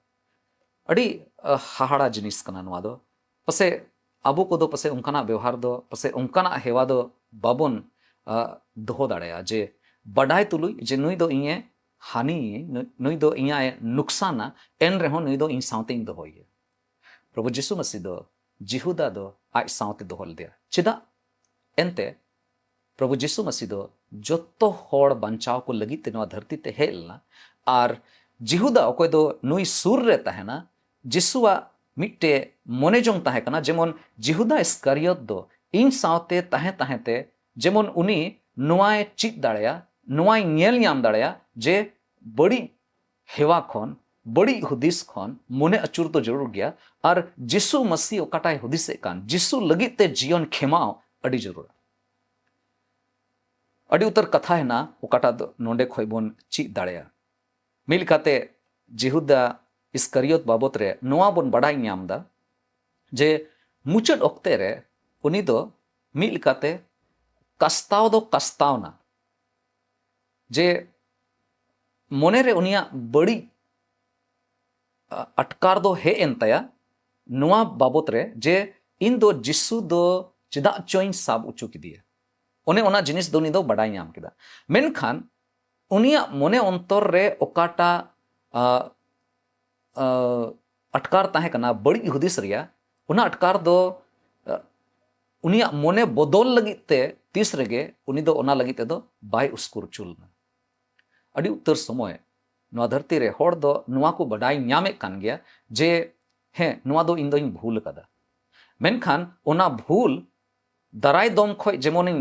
ᱟᱹᱰᱤ, ᱟᱦ, ᱦᱟᱦᱟᱲᱟ ᱡᱤᱱᱤᱥ ᱠᱟᱱᱟ ᱱᱚᱣᱟ ᱫᱚ᱾ ᱯᱟᱥᱮ ᱟᱵᱚ ᱠᱚᱫᱚ ᱯᱟᱥᱮ ᱚᱱᱠᱟᱱᱟᱜ ᱵᱮᱣᱦᱟᱨ ᱫᱚ, ᱯᱟᱥᱮ ᱚᱱᱠᱟᱱᱟᱜ ᱦᱮᱣᱟ ᱫᱚ ᱵᱟᱵᱚᱱ, ᱟᱦ, ᱫᱚᱦᱚ ᱫᱟᱲᱮᱭᱟᱜᱼᱟ ᱡᱮ ᱵᱟᱰᱟᱭ ᱛᱩᱞᱩᱡ ᱡᱮ ᱱᱩᱭ ᱫᱚ ᱤᱧᱮ ᱦᱟᱹᱱᱤ, ᱱᱩᱭ, ᱱᱩᱭ ᱫᱚ ᱤᱧᱟᱜ ᱮ ᱱᱩᱠᱥᱟᱱᱟ, ᱮᱱ ᱨᱮᱦᱚᱸ ᱱᱩᱭ ᱫᱚ ᱤᱧ ᱥᱟᱶᱛᱮᱧ ᱫᱚᱦᱚᱭᱮᱭᱟ᱾ ᱯᱨᱚᱵᱷᱩ ᱡᱤᱥᱩ ᱢᱟᱥᱤ ᱫᱚ ᱡᱤᱦᱩᱫᱟ ᱫᱚ ᱟᱡ ᱥᱟᱶᱛᱮ ᱫᱚᱦᱚ ᱞᱮᱫᱮᱭᱟ᱾ ᱪᱮᱫᱟᱜ? ᱮᱱᱛᱮ ᱯᱨᱚᱵᱷᱩ ᱡᱤᱥᱩ ᱢᱟᱥᱤ ᱫᱚ ᱡᱚᱛᱚ ᱦᱚᱲ ᱵᱟᱧᱪᱟᱣ ᱠᱚ ᱞᱟᱹᱜᱤᱫ ᱛᱮ ᱱᱚᱣᱟ ᱫᱷᱟᱹᱨᱛᱤ ᱛᱮ ᱦᱮᱡ ᱞᱮᱱᱟ᱾ ᱟᱨ ᱡᱤᱦᱩᱫᱟ, ᱚᱠᱚᱭ ᱫᱚ ᱱᱩᱭ ᱥᱩᱨ ᱨᱮ ᱛᱟᱦᱮᱱᱟ, ᱡᱤᱥᱩᱣᱟᱜ ᱢᱤᱫᱴᱮᱡ ᱢᱚᱱᱮ ᱡᱚᱝ ᱛᱟᱦᱮᱸ ᱠᱟᱱᱟ, ᱡᱮᱢᱚᱱ ᱡᱤᱦᱩᱫᱟ ᱤᱥᱠᱟᱨᱤᱭᱚᱛ ᱫᱚ ᱤᱧ ᱥᱟᱶᱛᱮ ᱛᱟᱦᱮᱸ ᱛᱟᱦᱮᱸ ᱛᱮ ᱡᱮᱢᱚᱱ ᱩᱱᱤ ᱱᱚᱣᱟᱭ ᱪᱮᱫ ᱫᱟᱲᱮᱭᱟᱜ, ᱱᱚᱣᱟᱭ ᱧᱮᱞ ᱧᱟᱢ ᱫᱟᱲᱮᱭᱟᱜ ᱡᱮ ᱵᱟᱹᱲᱤᱡ ᱦᱮᱣᱟ ᱠᱷᱚᱱ, ᱵᱟᱹᱲᱤᱡ ᱦᱩᱫᱤᱥ ᱠᱷᱚᱱ ᱢᱚᱱᱮ ᱟᱹᱪᱩᱨ ᱫᱚ ᱡᱟᱹᱨᱩᱲ ᱜᱮᱭᱟ᱾ ᱟᱨ ᱡᱤᱥᱩ ᱢᱟᱹᱥᱤ ᱚᱠᱟᱴᱟᱭ ᱦᱩᱫᱤᱥᱮᱫ ᱠᱟᱱ, ᱡᱤᱥᱩ ᱞᱟᱹᱜᱤᱫ ᱛᱮ ᱡᱤᱭᱚᱱ ᱠᱷᱮᱢᱟᱣ ᱟᱹᱰᱤ ᱡᱟᱹᱨᱩᱲᱟ᱾ ᱟᱹᱰᱤ ᱩᱛᱟᱹᱨ ᱠᱟᱛᱷᱟ ᱦᱮᱱᱟᱜᱼᱟ ᱚᱠᱟᱴᱟᱜ ᱫᱚ ᱱᱚᱰᱮ ᱠᱷᱚᱡ ᱵᱚᱱ ᱪᱮᱫ ᱫᱟᱲᱮᱭᱟᱜᱼᱟ᱾ ᱢᱤᱫ ᱞᱮᱠᱟᱛᱮ ᱡᱤᱦᱩᱫᱟ ᱤᱥᱠᱟᱨᱤᱭᱚᱛ ᱵᱟᱵᱚᱛ ᱨᱮ ᱱᱚᱣᱟ ᱵᱚᱱ ᱵᱟᱰᱟᱭ ᱧᱟᱢ ᱮᱫᱟ ᱡᱮ ᱢᱩᱪᱟᱹᱫ ᱚᱠᱛᱮ ᱨᱮ ᱩᱱᱤ ᱫᱚ ᱢᱤᱫ ᱞᱮᱠᱟᱛᱮ ᱠᱟᱥᱛᱟᱣ ᱫᱚ ᱠᱟᱥᱛᱟᱣᱱᱟ, ᱡᱮ ᱢᱚᱱᱮᱨᱮ ᱩᱱᱤᱭᱟᱜ ᱵᱟᱹᱲᱤᱡ, ᱟ, ᱟᱴᱠᱟᱨ ᱫᱚ ᱦᱮᱡ ᱮᱱ ᱛᱟᱭᱟ ᱱᱚᱣᱟ ᱵᱟᱵᱚᱛ ᱨᱮ ᱡᱮ ᱤᱧ ᱫᱚ ᱡᱤᱥᱩ ᱫᱚ ᱪᱮᱫᱟᱜ ᱪᱚᱧ ᱥᱟᱵ ᱦᱚᱪᱚ ᱠᱮᱫᱮᱭᱟ᱾ ᱚᱱᱮ ᱚᱱᱟ ᱡᱤᱱᱤᱥ ᱫᱚ ᱩᱱᱤ ᱫᱚ ᱵᱟᱰᱟᱭ ᱧᱟᱢ ᱠᱮᱫᱟ᱾ ᱢᱮᱱᱠᱷᱟᱱ ᱩᱱᱤᱭᱟᱜ ᱢᱚᱱᱮ ᱚᱱᱛᱚᱨ ᱨᱮ ᱚᱠᱟᱴᱟᱜ, ᱟ, ᱟ, ᱟᱴᱠᱟᱨ ᱛᱟᱦᱮᱸ ᱠᱟᱱᱟ ᱵᱟᱹᱲᱤᱡ ᱦᱩᱫᱤᱥ ᱨᱮᱭᱟᱜ, ᱚᱱᱟ ᱟᱴᱠᱟᱨ ᱫᱚ, ᱟ, ᱩᱱᱤᱭᱟᱜ ᱢᱚᱱᱮ ᱵᱚᱫᱚᱞ ᱞᱟᱹᱜᱤᱫ ᱛᱮ ᱛᱤᱥ ᱨᱮᱜᱮ ᱩᱱᱤ ᱫᱚ ᱚᱱᱟ ᱞᱟᱹᱜᱤᱫ ᱛᱮᱫᱚ ᱵᱟᱭ ᱩᱥᱠᱩᱨ ᱦᱚᱪᱚ ᱞᱮᱱᱟ᱾ ᱟᱹᱰᱤ ᱩᱛᱟᱹᱨ ᱥᱚᱢᱚᱭ ᱱᱚᱣᱟ ᱫᱷᱟᱹᱨᱛᱤ ᱨᱮ ᱦᱚᱲ ᱫᱚ ᱱᱚᱣᱟ ᱠᱚ ᱵᱟᱰᱟᱭ ᱧᱟᱢᱮᱫ ᱠᱟᱱ ᱜᱮᱭᱟ ᱡᱮ ᱦᱮᱸ, ᱱᱚᱣᱟ ᱫᱚ ᱤᱧ ᱫᱚᱧ ᱵᱷᱩᱞ ᱟᱠᱟᱫᱟ᱾ ᱢᱮᱱᱠᱷᱟᱱ ᱚᱱᱟ ᱵᱷᱩᱞ ᱫᱟᱨᱟᱭ ᱫᱚᱢ ᱠᱷᱚᱡ ᱡᱮᱢᱚᱱᱤᱧ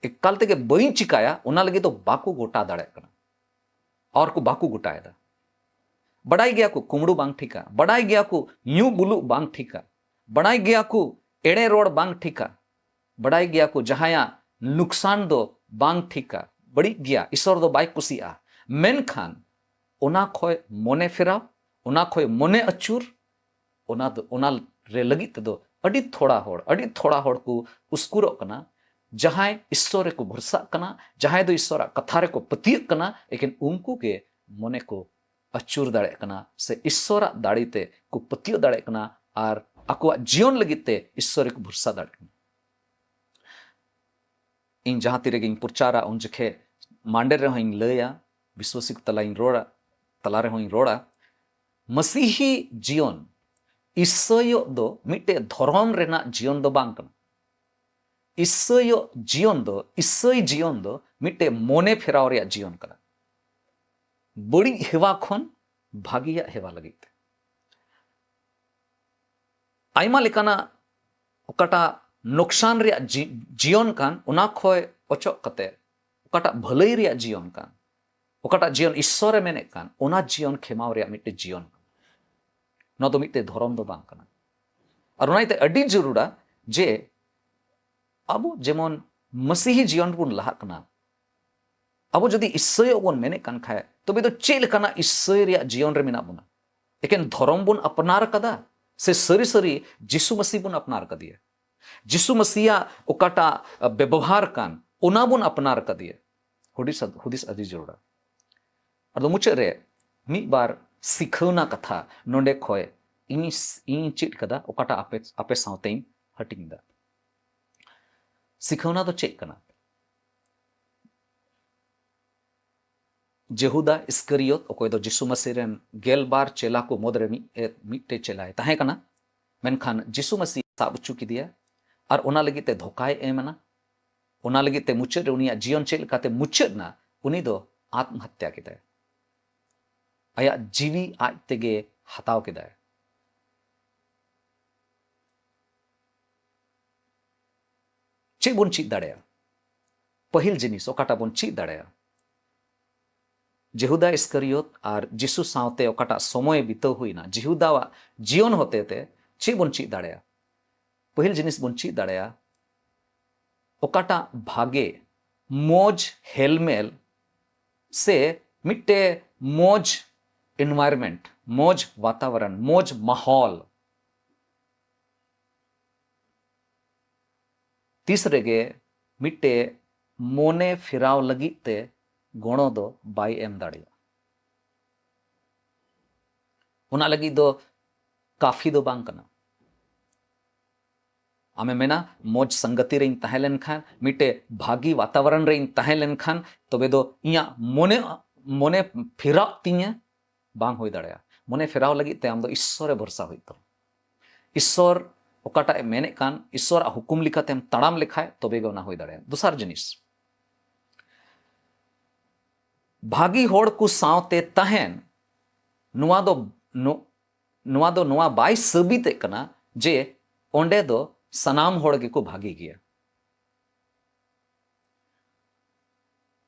ᱮᱠᱟᱞ ᱛᱮᱜᱮ ᱵᱟᱹᱧ ᱪᱤᱠᱟᱭᱟ, ᱚᱱᱟ ᱞᱟᱹᱜᱤᱫ ᱫᱚ ᱵᱟᱠᱚ ᱜᱚᱴᱟ ᱫᱟᱲᱮᱭᱟᱜ ᱠᱟᱱᱟ᱾ ᱟᱨ ᱠᱚ ᱵᱟᱠᱚ ᱜᱚᱴᱟᱭᱮᱫᱟ᱾ ᱵᱟᱰᱟᱭ ᱜᱮᱭᱟ ᱠᱚ ᱠᱩᱢᱲᱩ ᱵᱟᱝ ᱴᱷᱤᱠᱟ, ᱵᱟᱰᱟᱭ ᱜᱮᱭᱟ ᱠᱚ ᱧᱩ ᱵᱩᱞᱩᱜ ᱵᱟᱝ ᱴᱷᱤᱠᱟ, ᱵᱟᱰᱟᱭ ᱜᱮᱭᱟ ᱠᱚ ᱮᱲᱮ ᱨᱚᱲ ᱵᱟᱝ ᱴᱷᱤᱠᱟ, ᱵᱟᱰᱟᱭ ᱜᱮᱭᱟ ᱠᱚ ᱡᱟᱦᱟᱸᱭᱟᱜ ᱞᱩᱠᱥᱟᱱ ᱫᱚ ᱵᱟᱝ ᱴᱷᱤᱠᱟ, ᱵᱟᱹᱲᱤᱡ ᱜᱮᱭᱟ, ᱤᱥᱚᱨ ᱫᱚ ᱵᱟᱭ ᱠᱩᱥᱤᱭᱟᱜᱼᱟ᱾ ᱢᱮᱱᱠᱷᱟᱱ ᱚᱱᱟ ᱠᱷᱚᱡ ᱢᱚᱱᱮ ᱯᱷᱮᱨᱟᱣ, ᱚᱱᱟ ᱠᱷᱚᱡ ᱢᱚᱱᱮ ᱟᱹᱪᱩᱨ, ᱚᱱᱟ ᱫᱚ, ᱚᱱᱟ ᱨᱮ ᱞᱟᱹᱜᱤᱫ ᱛᱮᱫᱚ ᱟᱹᱰᱤ ᱛᱷᱚᱲᱟ ᱦᱚᱲ, ᱟᱹᱰᱤ ᱛᱷᱚᱲᱟ ᱦᱚᱲ ᱠᱚ ᱩᱥᱠᱩᱨᱚᱜ ᱠᱟᱱᱟ, ᱡᱟᱦᱟᱸᱭ ᱤᱥᱥᱚᱨ ᱨᱮᱠᱚ ᱵᱷᱚᱨᱥᱟᱜ ᱠᱟᱱᱟ, ᱡᱟᱦᱟᱸᱭ ᱫᱚ ᱤᱥᱥᱚᱨᱟᱜ ᱠᱟᱛᱷᱟ ᱨᱮᱠᱚ ᱯᱟᱹᱛᱭᱟᱹᱜ ᱠᱟᱱᱟ, ᱮᱠᱮᱱ ᱩᱱᱠᱩ ᱜᱮ ᱢᱚᱱᱮ ᱠᱚ ᱟᱹᱪᱩᱨ ᱫᱟᱲᱮᱭᱟᱜ ᱠᱟᱱᱟ ᱥᱮ ᱤᱥᱥᱚᱨᱟᱜ ᱫᱟᱲᱮ ᱛᱮ ᱠᱚ ᱯᱟᱹᱛᱭᱟᱹᱣ ᱫᱟᱲᱮᱭᱟᱜ ᱠᱟᱱᱟ ᱟᱨ ᱟᱠᱚᱣᱟᱜ ᱡᱤᱭᱚᱱ ᱞᱟᱹᱜᱤᱫ ᱛᱮ ᱤᱥᱥᱚᱨ ᱨᱮᱠᱚ ᱵᱷᱚᱨᱥᱟ ᱫᱟᱲᱮᱭᱟᱜ ᱠᱟᱱᱟ᱾ ᱤᱧ ᱡᱟᱦᱟᱸ ᱛᱤ ᱨᱮᱜᱮᱧ ᱯᱨᱚᱪᱟᱨᱟ, ᱩᱱ ᱡᱚᱠᱷᱮᱡ ᱢᱟᱱᱰᱮᱨ ᱨᱮᱦᱚᱸᱧ ᱞᱟᱹᱭᱟ, ᱵᱤᱥᱣᱟᱥᱤ ᱠᱚ ᱛᱟᱞᱟᱧ ᱨᱚᱲᱟ, ᱛᱟᱞᱟ ᱨᱮᱦᱚᱸᱧ ᱨᱚᱲᱟ, ᱢᱟᱥᱤᱦᱤ ᱡᱤᱭᱚᱱ, ᱤᱥᱟᱹᱭᱚᱜ ᱫᱚ ᱢᱤᱫᱴᱮᱡ ᱫᱷᱚᱨᱚᱢ ᱨᱮᱱᱟᱜ ᱡᱤᱭᱚᱱ ᱫᱚ ᱵᱟᱝ ᱠᱟᱱᱟ᱾ ᱤᱥᱟᱹᱭᱚᱜ ᱡᱤᱭᱚᱱ ᱫᱚ, ᱤᱥᱟᱹᱭ ᱡᱤᱭᱚᱱ ᱫᱚ ᱢᱤᱫᱴᱮᱡ ᱢᱚᱱᱮ ᱯᱷᱮᱨᱟᱣ ᱨᱮᱭᱟᱜ ᱡᱤᱭᱚᱱ ᱠᱟᱱᱟ, ᱵᱟᱹᱲᱤᱡ ᱦᱮᱣᱟ ᱠᱷᱚᱱ ᱵᱷᱟᱹᱜᱤᱭᱟᱜ ᱦᱮᱣᱟ ᱞᱟᱹᱜᱤᱫ ᱛᱮ᱾ ᱟᱭᱢᱟ ᱞᱮᱠᱟᱱᱟᱜ ᱚᱠᱟᱴᱟᱜ ᱱᱚᱠᱥᱟᱱ ᱨᱮᱭᱟᱜ ᱡᱤ-, ᱡᱤᱭᱚᱱ ᱠᱟᱱ, ᱚᱱᱟ ᱠᱷᱚᱡ ᱚᱪᱚᱜ ᱠᱟᱛᱮ ᱚᱠᱟᱴᱟᱜ ᱵᱷᱟᱹᱞᱟᱹᱭ ᱨᱮᱭᱟᱜ ᱡᱤᱭᱚᱱ ᱠᱟᱱ, ᱚᱠᱟᱴᱟᱜ ᱡᱤᱭᱚᱱ ᱤᱥᱥᱚᱨᱮ ᱢᱮᱱᱮᱫ ᱠᱟᱱ, ᱚᱱᱟ ᱡᱤᱭᱚᱱ ᱠᱷᱮᱢᱟᱣ ᱨᱮᱭᱟᱜ ᱢᱤᱫᱴᱮᱡ ᱡᱤᱭᱚᱱ ᱠᱟᱱᱟ᱾ ᱱᱚᱣᱟ ᱫᱚ ᱢᱤᱫᱴᱮᱡ ᱫᱷᱚᱨᱚᱢ ᱫᱚ ᱵᱟᱝ ᱠᱟᱱᱟ᱾ ᱟᱨ ᱚᱱᱟ ᱤᱭᱟᱹᱛᱮ ᱟᱹᱰᱤ ᱡᱟᱹᱨᱩᱲᱟ ᱡᱮ ᱟᱵᱚ ᱡᱮᱢᱚᱱ ᱢᱟᱹᱥᱤᱦᱤ ᱡᱤᱭᱚᱱ ᱵᱚᱱ ᱞᱟᱦᱟᱜ ᱠᱟᱱᱟ, ᱟᱵᱚ ᱡᱩᱫᱤ ᱤᱥᱟᱹᱭᱚᱜ ᱵᱚᱱ ᱢᱮᱱᱮᱫ ᱠᱟᱱ ᱠᱷᱟᱡ, ᱛᱚᱵᱮ ᱫᱚ ᱪᱮᱫ ᱞᱮᱠᱟᱱᱟᱜ ᱤᱥᱟᱹᱭ ᱨᱮᱭᱟᱜ ᱡᱤᱭᱚᱱ ᱨᱮ ᱢᱮᱱᱟᱜ ᱵᱚᱱᱟ? ᱮᱠᱮᱱ ᱫᱷᱚᱨᱚᱢ ᱵᱚᱱ ᱟᱯᱱᱟᱨ ᱠᱟᱫᱟ ᱥᱮ ᱥᱟᱹᱨᱤ ᱥᱟᱹᱨᱤ ᱡᱤᱥᱩ ᱢᱟᱹᱥᱤ ᱵᱚᱱ ᱟᱯᱱᱟᱨ ᱠᱟᱫᱮᱭᱟ? ᱡᱤᱥᱩ ᱢᱟᱹᱥᱤᱭᱟᱜ ᱚᱠᱟᱴᱟᱜ, ᱟ, ᱵᱮᱵᱚᱦᱟᱨ ᱠᱟᱱ, ᱚᱱᱟ ᱵᱚᱱ ᱟᱯᱱᱟᱨ ᱠᱟᱫᱮᱭᱟ? ᱦᱩᱫᱤᱥ, ᱦᱩᱫᱤᱥ ᱟᱹᱰᱤ ᱡᱟᱹᱨᱩᱲᱟ᱾ ᱟᱫᱚ ᱢᱩᱪᱟᱹᱫ ᱨᱮ ᱢᱤᱫ ᱵᱟᱨ ᱥᱤᱠᱷᱟᱹᱣᱱᱟ ᱠᱟᱛᱷᱟ ᱱᱚᱰᱮ ᱠᱷᱚᱡ ᱤᱧ, ᱤᱧ ᱪᱮᱫ ᱠᱟᱫᱟ, ᱚᱠᱟᱴᱟᱜ ᱟᱯᱮ, ᱟᱯᱮ ᱥᱟᱶᱛᱮᱧ ᱦᱟᱹᱴᱤᱧ ᱫᱟ᱾ ᱥᱤᱠᱷᱟᱹᱣᱱᱟ ᱫᱚ ᱪᱮᱫ ᱠᱟᱱᱟ? ᱡᱮᱦᱩᱫᱟ ᱤᱥᱠᱟᱨᱤᱭᱚᱛ, ᱚᱠᱚᱭ ᱫᱚ ᱡᱤᱥᱩ ᱢᱟᱹᱥᱤ ᱨᱮᱱ ᱜᱮᱞ ᱵᱟᱨ ᱪᱮᱞᱟ ᱠᱚ ᱢᱩᱫᱽᱨᱮ ᱢᱤᱫ, ᱮ, ᱢᱤᱫᱴᱮᱡ ᱪᱮᱞᱟᱭ ᱛᱟᱦᱮᱸ ᱠᱟᱱᱟ, ᱢᱮᱱᱠᱷᱟᱱ ᱡᱤᱥᱩ ᱢᱟᱹᱥᱤ ᱥᱟᱵ ᱦᱚᱪᱚ ᱠᱮᱫᱮᱭᱟ ᱟᱨ ᱚᱱᱟ ᱞᱟᱹᱜᱤᱫ ᱛᱮ ᱫᱷᱳᱠᱟᱭ ᱮᱢ ᱮᱱᱟ᱾ ᱚᱱᱟ ᱞᱟᱹᱜᱤᱫ ᱛᱮ ᱢᱩᱪᱟᱹᱫ ᱨᱮ ᱩᱱᱤᱭᱟᱜ ᱡᱤᱭᱚᱱ ᱪᱮᱫ ᱞᱮᱠᱟᱛᱮ ᱢᱩᱪᱟᱹᱫ ᱮᱱᱟ? ᱩᱱᱤ ᱫᱚ ᱟᱛᱢᱦᱟᱛᱭᱟ ᱠᱮᱫᱟᱭ᱾ ᱟᱭᱟᱜ ᱡᱤᱣᱤ ᱟᱡ ᱛᱮᱜᱮ ᱦᱟᱛᱟᱣ ᱠᱮᱫᱟᱭ᱾ ᱪᱮᱫ ᱵᱚᱱ ᱪᱮᱫ ᱫᱟᱲᱮᱭᱟᱜᱼᱟ? ᱯᱟᱹᱦᱤᱞ ᱡᱤᱱᱤᱥ ᱚᱠᱟᱴᱟᱜ ᱵᱚᱱ ᱪᱮᱫ ᱫᱟᱲᱮᱭᱟᱜᱼᱟ? ᱡᱮᱦᱩᱫᱟ ᱤᱥᱠᱟᱨᱤᱭᱚᱛ ᱟᱨ ᱡᱤᱥᱩ ᱥᱟᱶᱛᱮ ᱚᱠᱟᱴᱟᱜ ᱥᱚᱢᱚᱭ ᱵᱤᱛᱟᱹᱣ ᱦᱩᱭᱱᱟ, ᱡᱮᱦᱩᱫᱟᱣᱟᱜ ᱡᱤᱭᱚᱱ ᱦᱚᱛᱮᱛᱮ ᱪᱮᱫ ᱵᱚᱱ ᱪᱮᱫ ᱫᱟᱲᱮᱭᱟᱜᱼᱟ? ᱯᱟᱹᱦᱤᱞ ᱡᱤᱱᱤᱥ ᱵᱚᱱ ᱪᱮᱫ ᱫᱟᱲᱮᱭᱟᱜᱼᱟ, ᱚᱠᱟᱴᱟᱜ ᱵᱷᱟᱜᱮ, ᱢᱚᱡᱽ ᱦᱮᱞᱢᱮᱞ ᱥᱮ ᱢᱤᱫᱴᱮ ᱢᱚᱡᱽ environment, ᱢᱚᱡᱽ ᱣᱟᱛᱟᱵᱚᱨᱚᱱ, ᱢᱚᱡᱽ ᱢᱟᱦᱚᱞ, ᱛᱤᱥ ᱨᱮᱜᱮ ᱢᱤᱫᱴᱮ ᱢᱚᱱᱮ ᱯᱷᱮᱨᱟᱣ ᱞᱟᱹᱜᱤᱫ ᱛᱮ ᱜᱚᱲᱚ ᱫᱚ ᱵᱟᱭ ᱮᱢ ᱫᱟᱲᱮᱭᱟᱜᱼᱟ᱾ ᱚᱱᱟ ᱞᱟᱹᱜᱤᱫ ᱫᱚ ᱠᱟᱯᱷᱤ ᱫᱚ ᱵᱟᱝ ᱠᱟᱱᱟ᱾ ᱟᱢᱮ ᱢᱮᱱᱟ, ᱢᱚᱡᱽ ᱥᱚᱝᱜᱚᱛᱤ ᱨᱮᱧ ᱛᱟᱦᱮᱸ ᱞᱮᱱᱠᱷᱟᱱ, ᱢᱤᱫᱴᱮ ᱵᱷᱟᱹᱜᱤ ᱣᱟᱛᱟᱵᱚᱨᱚᱱ ᱨᱮᱧ ᱛᱟᱦᱮᱸ ᱞᱮᱱᱠᱷᱟᱱ, ᱛᱚᱵᱮ ᱫᱚ ᱤᱧᱟᱹᱜ ᱢᱚᱱᱮ, ᱢᱚᱱᱮ ᱯᱷᱮᱨᱟᱜ ᱛᱤᱧᱟᱹ᱾ ᱵᱟᱝ ᱦᱩᱭ ᱫᱟᱲᱮᱭᱟᱜᱼᱟ᱾ ᱢᱚᱱᱮ ᱯᱷᱮᱨᱟᱣ ᱞᱟᱹᱜᱤᱫ ᱛᱮ ᱟᱢ ᱫᱚ ᱤᱥᱥᱚᱨᱮ ᱵᱷᱚᱨᱥᱟ ᱦᱩᱭᱩᱜ ᱛᱟᱢᱟ᱾ ᱤᱥᱥᱚᱨ ᱚᱠᱟᱴᱟᱜ ᱮ ᱢᱮᱱᱮᱫ ᱠᱟᱱ, ᱤᱥᱥᱚᱨᱟᱜ ᱦᱩᱠᱩᱢ ᱞᱮᱠᱟᱛᱮᱢ ᱛᱟᱲᱟᱢ ᱞᱮᱠᱷᱟᱡ, ᱛᱚᱵᱮ ᱜᱮ ᱚᱱᱟ ᱦᱩᱭ ᱫᱟᱲᱮᱭᱟᱜᱼᱟ᱾ ᱫᱚᱥᱟᱨ ᱡᱤᱱᱤᱥ, ᱵᱷᱟᱹᱜᱤ ᱦᱚᱲ ᱠᱚ ᱥᱟᱶᱛᱮ ᱛᱟᱦᱮᱱ, ᱱᱚᱣᱟ ᱫᱚ, ᱱᱚ-, ᱱᱚᱣᱟ ᱫᱚ ᱱᱚᱣᱟ ᱵᱟᱭ ᱥᱟᱹᱵᱤᱛᱮᱫ ᱠᱟᱱᱟ ᱡᱮ ᱚᱸᱰᱮ ᱫᱚ ᱥᱟᱱᱟᱢ ᱦᱚᱲ ᱜᱮᱠᱚ ᱵᱷᱟᱹᱜᱤ ᱜᱮᱭᱟ᱾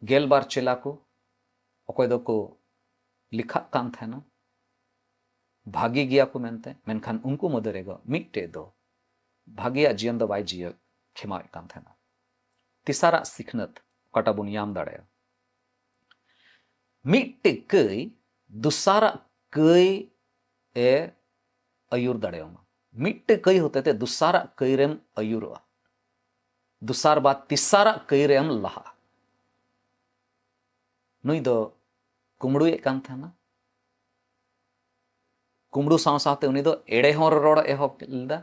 ᱜᱮᱞ ᱵᱟᱨ ᱪᱮᱞᱟ ᱠᱚ, ᱚᱠᱚᱭ ᱫᱚᱠᱚ ᱞᱮᱠᱷᱟᱜ ᱠᱟᱱ ᱛᱟᱦᱮᱱᱟ, ᱵᱷᱟᱹᱜᱤ ᱜᱮᱭᱟ ᱠᱚ ᱢᱮᱱᱛᱮ, ᱢᱮᱱᱠᱷᱟᱱ ᱩᱱᱠᱩ ᱢᱚᱫᱽᱫᱷᱮ ᱨᱮᱫᱚ ᱢᱤᱫᱴᱮᱡ ᱫᱚ ᱵᱷᱟᱹᱜᱤᱭᱟᱜ ᱡᱤᱭᱚᱱ ᱫᱚ ᱵᱟᱭ ᱡᱤᱭᱟᱹ ᱠᱷᱮᱢᱟᱣᱮᱫ ᱠᱟᱱ ᱛᱟᱦᱮᱱᱟ᱾ ᱛᱮᱥᱟᱨᱟᱜ ᱥᱤᱠᱷᱱᱟᱹᱛ ᱚᱠᱟᱴᱟᱜ ᱵᱚᱱ ᱧᱟᱢ ᱫᱟᱲᱮᱭᱟᱜᱼᱟ, ᱢᱤᱫᱴᱮᱡ ᱠᱟᱹᱭ ᱫᱚᱥᱟᱨᱟᱜ ᱠᱟᱹᱭ ᱮ ᱟᱹᱭᱩᱨ ᱫᱟᱲᱮᱭᱟᱢᱟ᱾ ᱢᱤᱫᱴᱮᱡ ᱠᱟᱹᱭ ᱦᱚᱛᱮᱛᱮ ᱫᱚᱥᱟᱨᱟᱜ ᱠᱟᱹᱭ ᱨᱮᱢ ᱟᱹᱭᱩᱨᱚᱜᱼᱟ, ᱫᱚᱥᱟᱨ ᱵᱟᱫ ᱛᱮᱥᱟᱨᱟᱜ ᱠᱟᱹᱭ ᱨᱮᱢ ᱞᱟᱦᱟᱜᱼᱟ᱾ ᱱᱩᱭ ᱫᱚ ᱠᱩᱢᱲᱩᱭᱮᱫ ᱠᱟᱱ ᱛᱟᱦᱮᱱᱟ, ᱠᱩᱢᱲᱩ ᱥᱟᱶ ᱥᱟᱶᱛᱮ ᱩᱱᱤ ᱫᱚ ᱮᱲᱮ ᱦᱚᱸ ᱨᱚᱲ ᱮᱦᱚᱵ ᱞᱮᱫᱟ᱾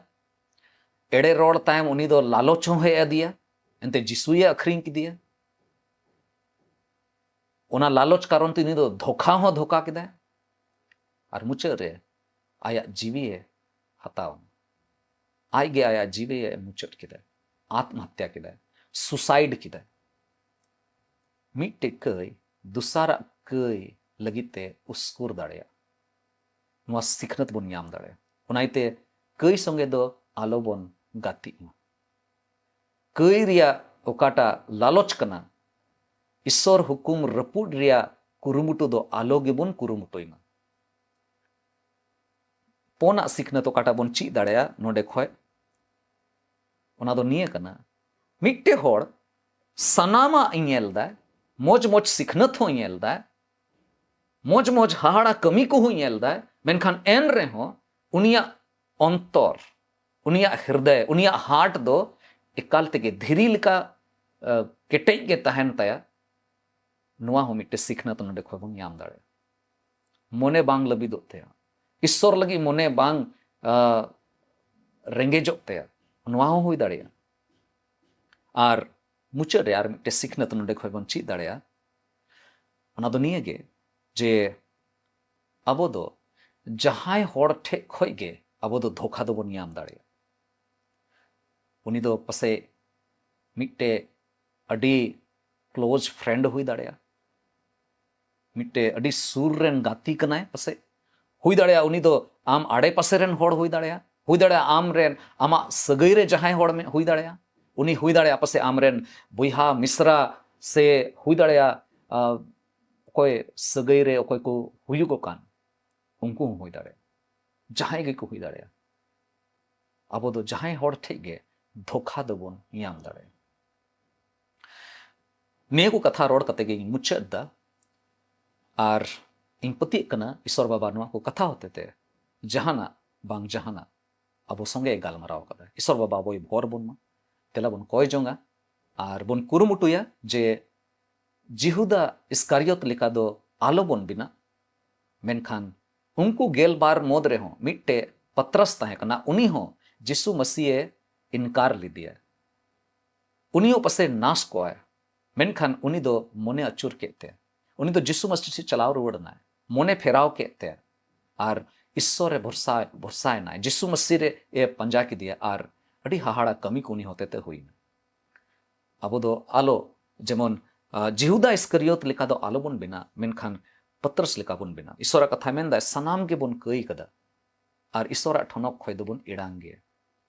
ᱮᱲᱮ ᱨᱚᱲ ᱛᱟᱭᱚᱢ ᱩᱱᱤ ᱫᱚ ᱞᱟᱞᱚᱪ ᱦᱚᱸ ᱦᱮᱡ ᱟᱫᱮᱭᱟ, ᱮᱱᱛᱮ ᱡᱤᱥᱩᱭᱮ ᱟᱹᱠᱷᱨᱤᱧ ᱠᱮᱫᱮᱭᱟ᱾ ᱚᱱᱟ ᱞᱟᱞᱚᱪ ᱠᱟᱨᱚᱱ ᱛᱮ ᱩᱱᱤ ᱫᱚ ᱫᱷᱳᱠᱟ ᱦᱚᱸ ᱫᱷᱳᱠᱟ ᱠᱮᱫᱟᱭ᱾ ᱟᱨ ᱢᱩᱪᱟᱹᱫ ᱨᱮ ᱟᱭᱟᱜ ᱡᱤᱣᱤᱭᱮ ᱦᱟᱛᱟᱣ ᱮᱱᱟ᱾ ᱟᱡᱜᱮ ᱟᱭᱟᱜ ᱡᱤᱣᱤᱭᱮ ᱢᱩᱪᱟᱹᱫ ᱠᱮᱫᱟᱭ, ᱟᱛᱢᱦᱟᱛᱛᱟ ᱠᱮᱫᱟᱭ, suicide ᱠᱮᱫᱟᱭ᱾ ᱢᱤᱫᱴᱮᱡ ᱠᱟᱹᱭ ᱫᱚᱥᱟᱨᱟᱜ ᱠᱟᱹᱭ ᱞᱟᱹᱜᱤᱫ ᱛᱮ ᱩᱥᱠᱩᱨ ᱫᱟᱲᱮᱭᱟᱜᱼᱟ᱾ ᱱᱚᱣᱟ ᱥᱤᱠᱷᱱᱟᱹᱛ ᱵᱚᱱ ᱧᱟᱢ ᱫᱟᱲᱮᱭᱟᱜᱼᱟ᱾ ᱚᱱᱟ ᱤᱭᱟᱹᱛᱮ ᱠᱟᱹᱭ ᱥᱚᱸᱜᱮ ᱫᱚ ᱟᱞᱚᱵᱚᱱ ᱜᱟᱛᱮᱜ ᱢᱟ᱾ ᱠᱟᱹᱭ ᱨᱮᱭᱟᱜ ᱚᱠᱟᱴᱟᱜ ᱞᱟᱞᱚᱪ ᱠᱟᱱᱟ, ᱤᱥᱥᱚᱨ ᱦᱩᱠᱩᱢ ᱨᱟᱹᱯᱩᱫ ᱨᱮᱭᱟᱜ ᱠᱩᱨᱩᱢᱩᱴᱩ ᱫᱚ ᱟᱞᱚ ᱜᱮᱵᱚᱱ ᱠᱩᱨᱩᱢᱩᱴᱩᱭ ᱢᱟ᱾ ᱯᱳᱱᱟᱜ ᱥᱤᱠᱷᱱᱟᱹᱛ ᱚᱠᱟᱴᱟᱜ ᱵᱚᱱ ᱪᱮᱫ ᱫᱟᱲᱮᱭᱟᱜᱼᱟ ᱱᱚᱰᱮ ᱠᱷᱚᱡ, ᱚᱱᱟ ᱫᱚ ᱱᱤᱭᱟᱹ ᱠᱟᱱᱟ, ᱢᱤᱫᱴᱮᱡ ᱦᱚᱲ ᱥᱟᱱᱟᱢᱟᱜ ᱤᱧ ᱧᱮᱞ ᱫᱟᱭ, ᱢᱚᱡᱽ ᱢᱚᱡᱽ ᱥᱤᱠᱷᱱᱟᱹᱛ ᱦᱚᱸ ᱧᱮᱞ ᱫᱟᱭ, ᱢᱚᱡᱽ ᱢᱚᱡᱽ ᱦᱟᱦᱟᱲᱟ ᱠᱟᱹᱢᱤ ᱠᱚᱦᱚᱸ ᱧᱮᱞ ᱫᱟᱭ, ᱢᱮᱱᱠᱷᱟᱱ ᱮᱱ ᱨᱮᱦᱚᱸ ᱩᱱᱤᱭᱟᱜ ᱚᱱᱛᱚᱨ, ᱩᱱᱤᱭᱟᱜ ᱦᱤᱨᱫᱟᱹᱭ, ᱩᱱᱤᱭᱟᱜ ᱦᱟᱨᱴ ᱫᱚ ᱮᱠᱟᱞ ᱛᱮᱜᱮ ᱫᱷᱤᱨᱤ ᱞᱮᱠᱟ, ᱟ, ᱠᱮᱴᱮᱡ ᱜᱮ ᱛᱟᱦᱮᱱ ᱛᱟᱭᱟ᱾ ᱱᱚᱣᱟ ᱦᱚᱸ ᱢᱤᱫᱴᱮᱱ ᱥᱤᱠᱷᱱᱟᱹᱛ ᱱᱚᱰᱮ ᱠᱷᱚᱱ ᱵᱚᱱ ᱧᱟᱢ ᱫᱟᱲᱮᱭᱟᱜᱼᱟ᱾ ᱢᱚᱱᱮ ᱵᱟᱝ ᱞᱟᱹᱵᱤᱫᱚᱜ ᱛᱟᱭᱟ, ᱤᱥᱥᱚᱨ ᱞᱟᱹᱜᱤᱫ ᱢᱚᱱᱮ ᱵᱟᱝ, ᱟ, ᱨᱮᱸᱜᱮᱡᱚᱜ ᱛᱟᱭᱟ, ᱱᱚᱣᱟ ᱦᱚᱸ ᱦᱩᱭ ᱫᱟᱲᱮᱭᱟᱜᱼᱟ᱾ ᱟᱨ ᱢᱩᱪᱟᱹᱫ ᱨᱮ ᱟᱨ ᱢᱤᱫᱴᱮᱱ ᱥᱤᱠᱷᱱᱟᱹᱛ ᱱᱚᱰᱮ ᱠᱷᱚᱱ ᱵᱚᱱ ᱪᱮᱫ ᱫᱟᱲᱮᱭᱟᱜᱼᱟ, ᱚᱱᱟ ᱫᱚ ᱱᱤᱭᱟᱹ ᱜᱮ, ᱡᱮ ᱟᱵᱚ ᱫᱚ ᱡᱟᱦᱟᱸᱭ ᱦᱚᱲ ᱴᱷᱮᱡ ᱠᱷᱚᱡ ᱜᱮ ᱟᱵᱚ ᱫᱚ ᱫᱷᱳᱠᱟ ᱫᱚᱵᱚᱱ ᱧᱟᱢ ᱫᱟᱲᱮᱭᱟᱜᱼᱟ᱾ ᱩᱱᱤ ᱫᱚ ᱯᱟᱥᱮᱡ ᱢᱤᱫᱴᱮᱡ ᱟᱹᱰᱤ ᱠᱞᱳᱡᱽ ᱯᱷᱨᱮᱱᱰ ᱦᱩᱭ ᱫᱟᱲᱮᱭᱟᱜᱼᱟ, ᱢᱤᱫᱴᱮᱡ ᱟᱹᱰᱤ ᱥᱩᱨ ᱨᱮᱱ ᱜᱟᱛᱮ ᱠᱟᱱᱟᱭ ᱯᱟᱥᱮᱡ, ᱦᱩᱭ ᱫᱟᱲᱮᱭᱟᱜᱼᱟ ᱩᱱᱤ ᱫᱚ ᱟᱢ ᱟᱲᱮ ᱯᱟᱥᱮ ᱨᱮᱱ ᱦᱚᱲ ᱦᱩᱭ ᱫᱟᱲᱮᱭᱟᱜᱼᱟ, ᱦᱩᱭ ᱫᱟᱲᱮᱭᱟᱜᱼᱟ ᱟᱢ ᱨᱮᱱ, ᱟᱢᱟᱜ ᱥᱟᱹᱜᱟᱹᱭ ᱨᱮ ᱡᱟᱦᱟᱸᱭ ᱦᱚᱲ ᱢᱮ-, ᱦᱩᱭ ᱫᱟᱲᱮᱭᱟᱜᱼᱟ, ᱩᱱᱤ ᱦᱩᱭ ᱫᱟᱲᱮᱭᱟᱜᱼᱟ ᱯᱟᱥᱮᱡ ᱟᱢ ᱨᱮᱱ ᱵᱚᱭᱦᱟ ᱢᱤᱥᱨᱟ, ᱥᱮ ᱦᱩᱭ ᱫᱟᱲᱮᱭᱟᱜᱼᱟ, ᱟ, ᱚᱠᱚᱭ ᱥᱟᱹᱜᱟᱹᱭ ᱨᱮ ᱚᱠᱚᱭ ᱠᱚ ᱦᱩᱭᱩᱜᱚᱜ ᱠᱟᱱ, ᱩᱱᱠᱩ ᱦᱚᱸ ᱦᱩᱭ ᱫᱟᱲᱮᱭᱟᱜᱼᱟ, ᱡᱟᱦᱟᱸᱭ ᱜᱮᱠᱚ ᱦᱩᱭ ᱫᱟᱲᱮᱭᱟᱜᱼᱟ᱾ ᱟᱵᱚ ᱫᱚ ᱡᱟᱦᱟᱸᱭ ᱦᱚᱲ ᱴᱷᱮᱡ ᱜᱮ ᱫᱷᱳᱠᱟ ᱫᱚᱵᱚᱱ ᱧᱟᱢ ᱫᱟᱲᱮᱭᱟᱜᱼᱟ᱾ ᱱᱤᱭᱟᱹ ᱠᱚ ᱠᱟᱛᱷᱟ ᱨᱚᱲ ᱠᱟᱛᱮ ᱜᱤᱧ ᱢᱩᱪᱟᱹᱫ ᱮᱫᱟ᱾ ᱟᱨ ᱤᱧ ᱯᱟᱹᱛᱭᱟᱹᱜ ᱠᱟᱱᱟ ᱤᱥᱚᱨ ᱵᱟᱵᱟ ᱱᱚᱣᱟ ᱠᱚ ᱠᱟᱛᱷᱟ ᱦᱚᱛᱮ ᱛᱮ ᱡᱟᱦᱟᱱᱟᱜ ᱵᱟᱝ ᱡᱟᱦᱟᱱᱟᱜ ᱟᱵᱚ ᱥᱚᱸᱜᱮ ᱜᱟᱞᱢᱟᱨᱟᱣ ᱠᱟᱫᱟ᱾ ᱤᱥᱚᱨ ᱵᱟᱵᱟ ᱟᱵᱚᱭ ᱵᱷᱚᱨ ᱵᱚᱱ ᱢᱟ, ᱛᱮᱞᱟ ᱵᱚᱱ ᱠᱚᱭ ᱡᱚᱝᱟ ᱟᱨ ᱵᱚᱱ ᱠᱩᱨᱩᱢᱩᱴᱩᱭᱟ ᱡᱮ ᱡᱤᱦᱩᱫᱟ ᱤᱥᱠᱟᱨᱤᱭᱚᱛ ᱞᱮᱠᱟ ᱫᱚ ᱟᱞᱚ ᱵᱚᱱ ᱵᱮᱱᱟᱜ᱾ ᱢᱮᱱᱠᱷᱟᱱ ᱩᱱᱠᱩ ᱜᱮᱞ ᱵᱟᱨ ᱢᱩᱫᱽ ᱨᱮᱦᱚᱸ ᱢᱤᱫᱴᱮᱡ ᱯᱟᱛᱨᱟᱥ ᱛᱟᱦᱮᱸ ᱠᱟᱱᱟ, ᱩᱱᱤ ᱦᱚᱸ ᱡᱤᱥᱩ ᱢᱟᱹᱥᱤᱭᱮ ᱤᱱᱠᱟᱨ ᱞᱮᱫᱮᱭᱟ᱾ ᱩᱱᱤ ᱦᱚᱸ ᱯᱟᱥᱮ ᱱᱟᱥ ᱠᱚᱜᱼᱟᱭ, ᱢᱮᱱᱠᱷᱟᱱ ᱩᱱᱤ ᱫᱚ ᱢᱚᱱᱮ ᱟᱹᱪᱩᱨ ᱠᱮᱫ ᱛᱮ, ᱩᱱᱤ ᱫᱚ ᱡᱤᱥᱩ ᱢᱟᱹᱥᱤ ᱴᱷᱮᱱ ᱪᱟᱞᱟᱣ ᱨᱩᱣᱟᱹᱲ ᱮᱱᱟᱭ, ᱢᱚᱱᱮ ᱯᱷᱮᱨᱟᱣ ᱠᱮᱫ ᱛᱮ, ᱟᱨ ᱤᱥᱥᱚᱨ ᱨᱮ ᱵᱷᱚᱨᱥᱟ, ᱵᱷᱚᱨᱥᱟᱭᱮᱱᱟᱭ, ᱡᱤᱥᱩ ᱢᱟᱹᱥᱤ ᱨᱮ ᱮ ᱯᱟᱸᱡᱟ ᱠᱮᱫᱮᱭᱟ, ᱟᱨ ᱟᱹᱰᱤ ᱦᱟᱦᱟᱲᱟ ᱠᱟᱹᱢᱤ ᱠᱚ ᱩᱱᱤ ᱦᱚᱛᱮ ᱛᱮ ᱦᱩᱭᱱᱟ᱾ ᱟᱵᱚ ᱫᱚ ᱟᱞᱚ ᱡᱮᱢᱚᱱ, ᱟ, ᱡᱤᱦᱩᱫᱟ ᱤᱥᱠᱟᱨᱤᱭᱚᱛ ᱞᱮᱠᱟ ᱫᱚ ᱟᱞᱚ ᱵᱚᱱ ᱵᱮᱱᱟᱜ, ᱢᱮᱱᱠᱷᱟᱱ ᱯᱟᱛᱨᱟᱥ ᱞᱮᱠᱟ ᱵᱚᱱ ᱵᱮᱱᱟᱜ᱾ ᱤᱥᱚᱨᱟᱜ ᱠᱟᱛᱷᱟ ᱢᱮᱱᱫᱟᱭ, ᱥᱟᱱᱟᱢ ᱜᱮᱵᱚᱱ ᱠᱟᱹᱭ ᱠᱟᱫᱟ ᱟᱨ ᱤᱥᱚᱨᱟᱜ ᱴᱷᱚᱱᱚᱠ ᱠᱷᱚᱡ ᱫᱚᱵᱚᱱ ᱮᱲᱟᱝ ᱜᱮᱭᱟ᱾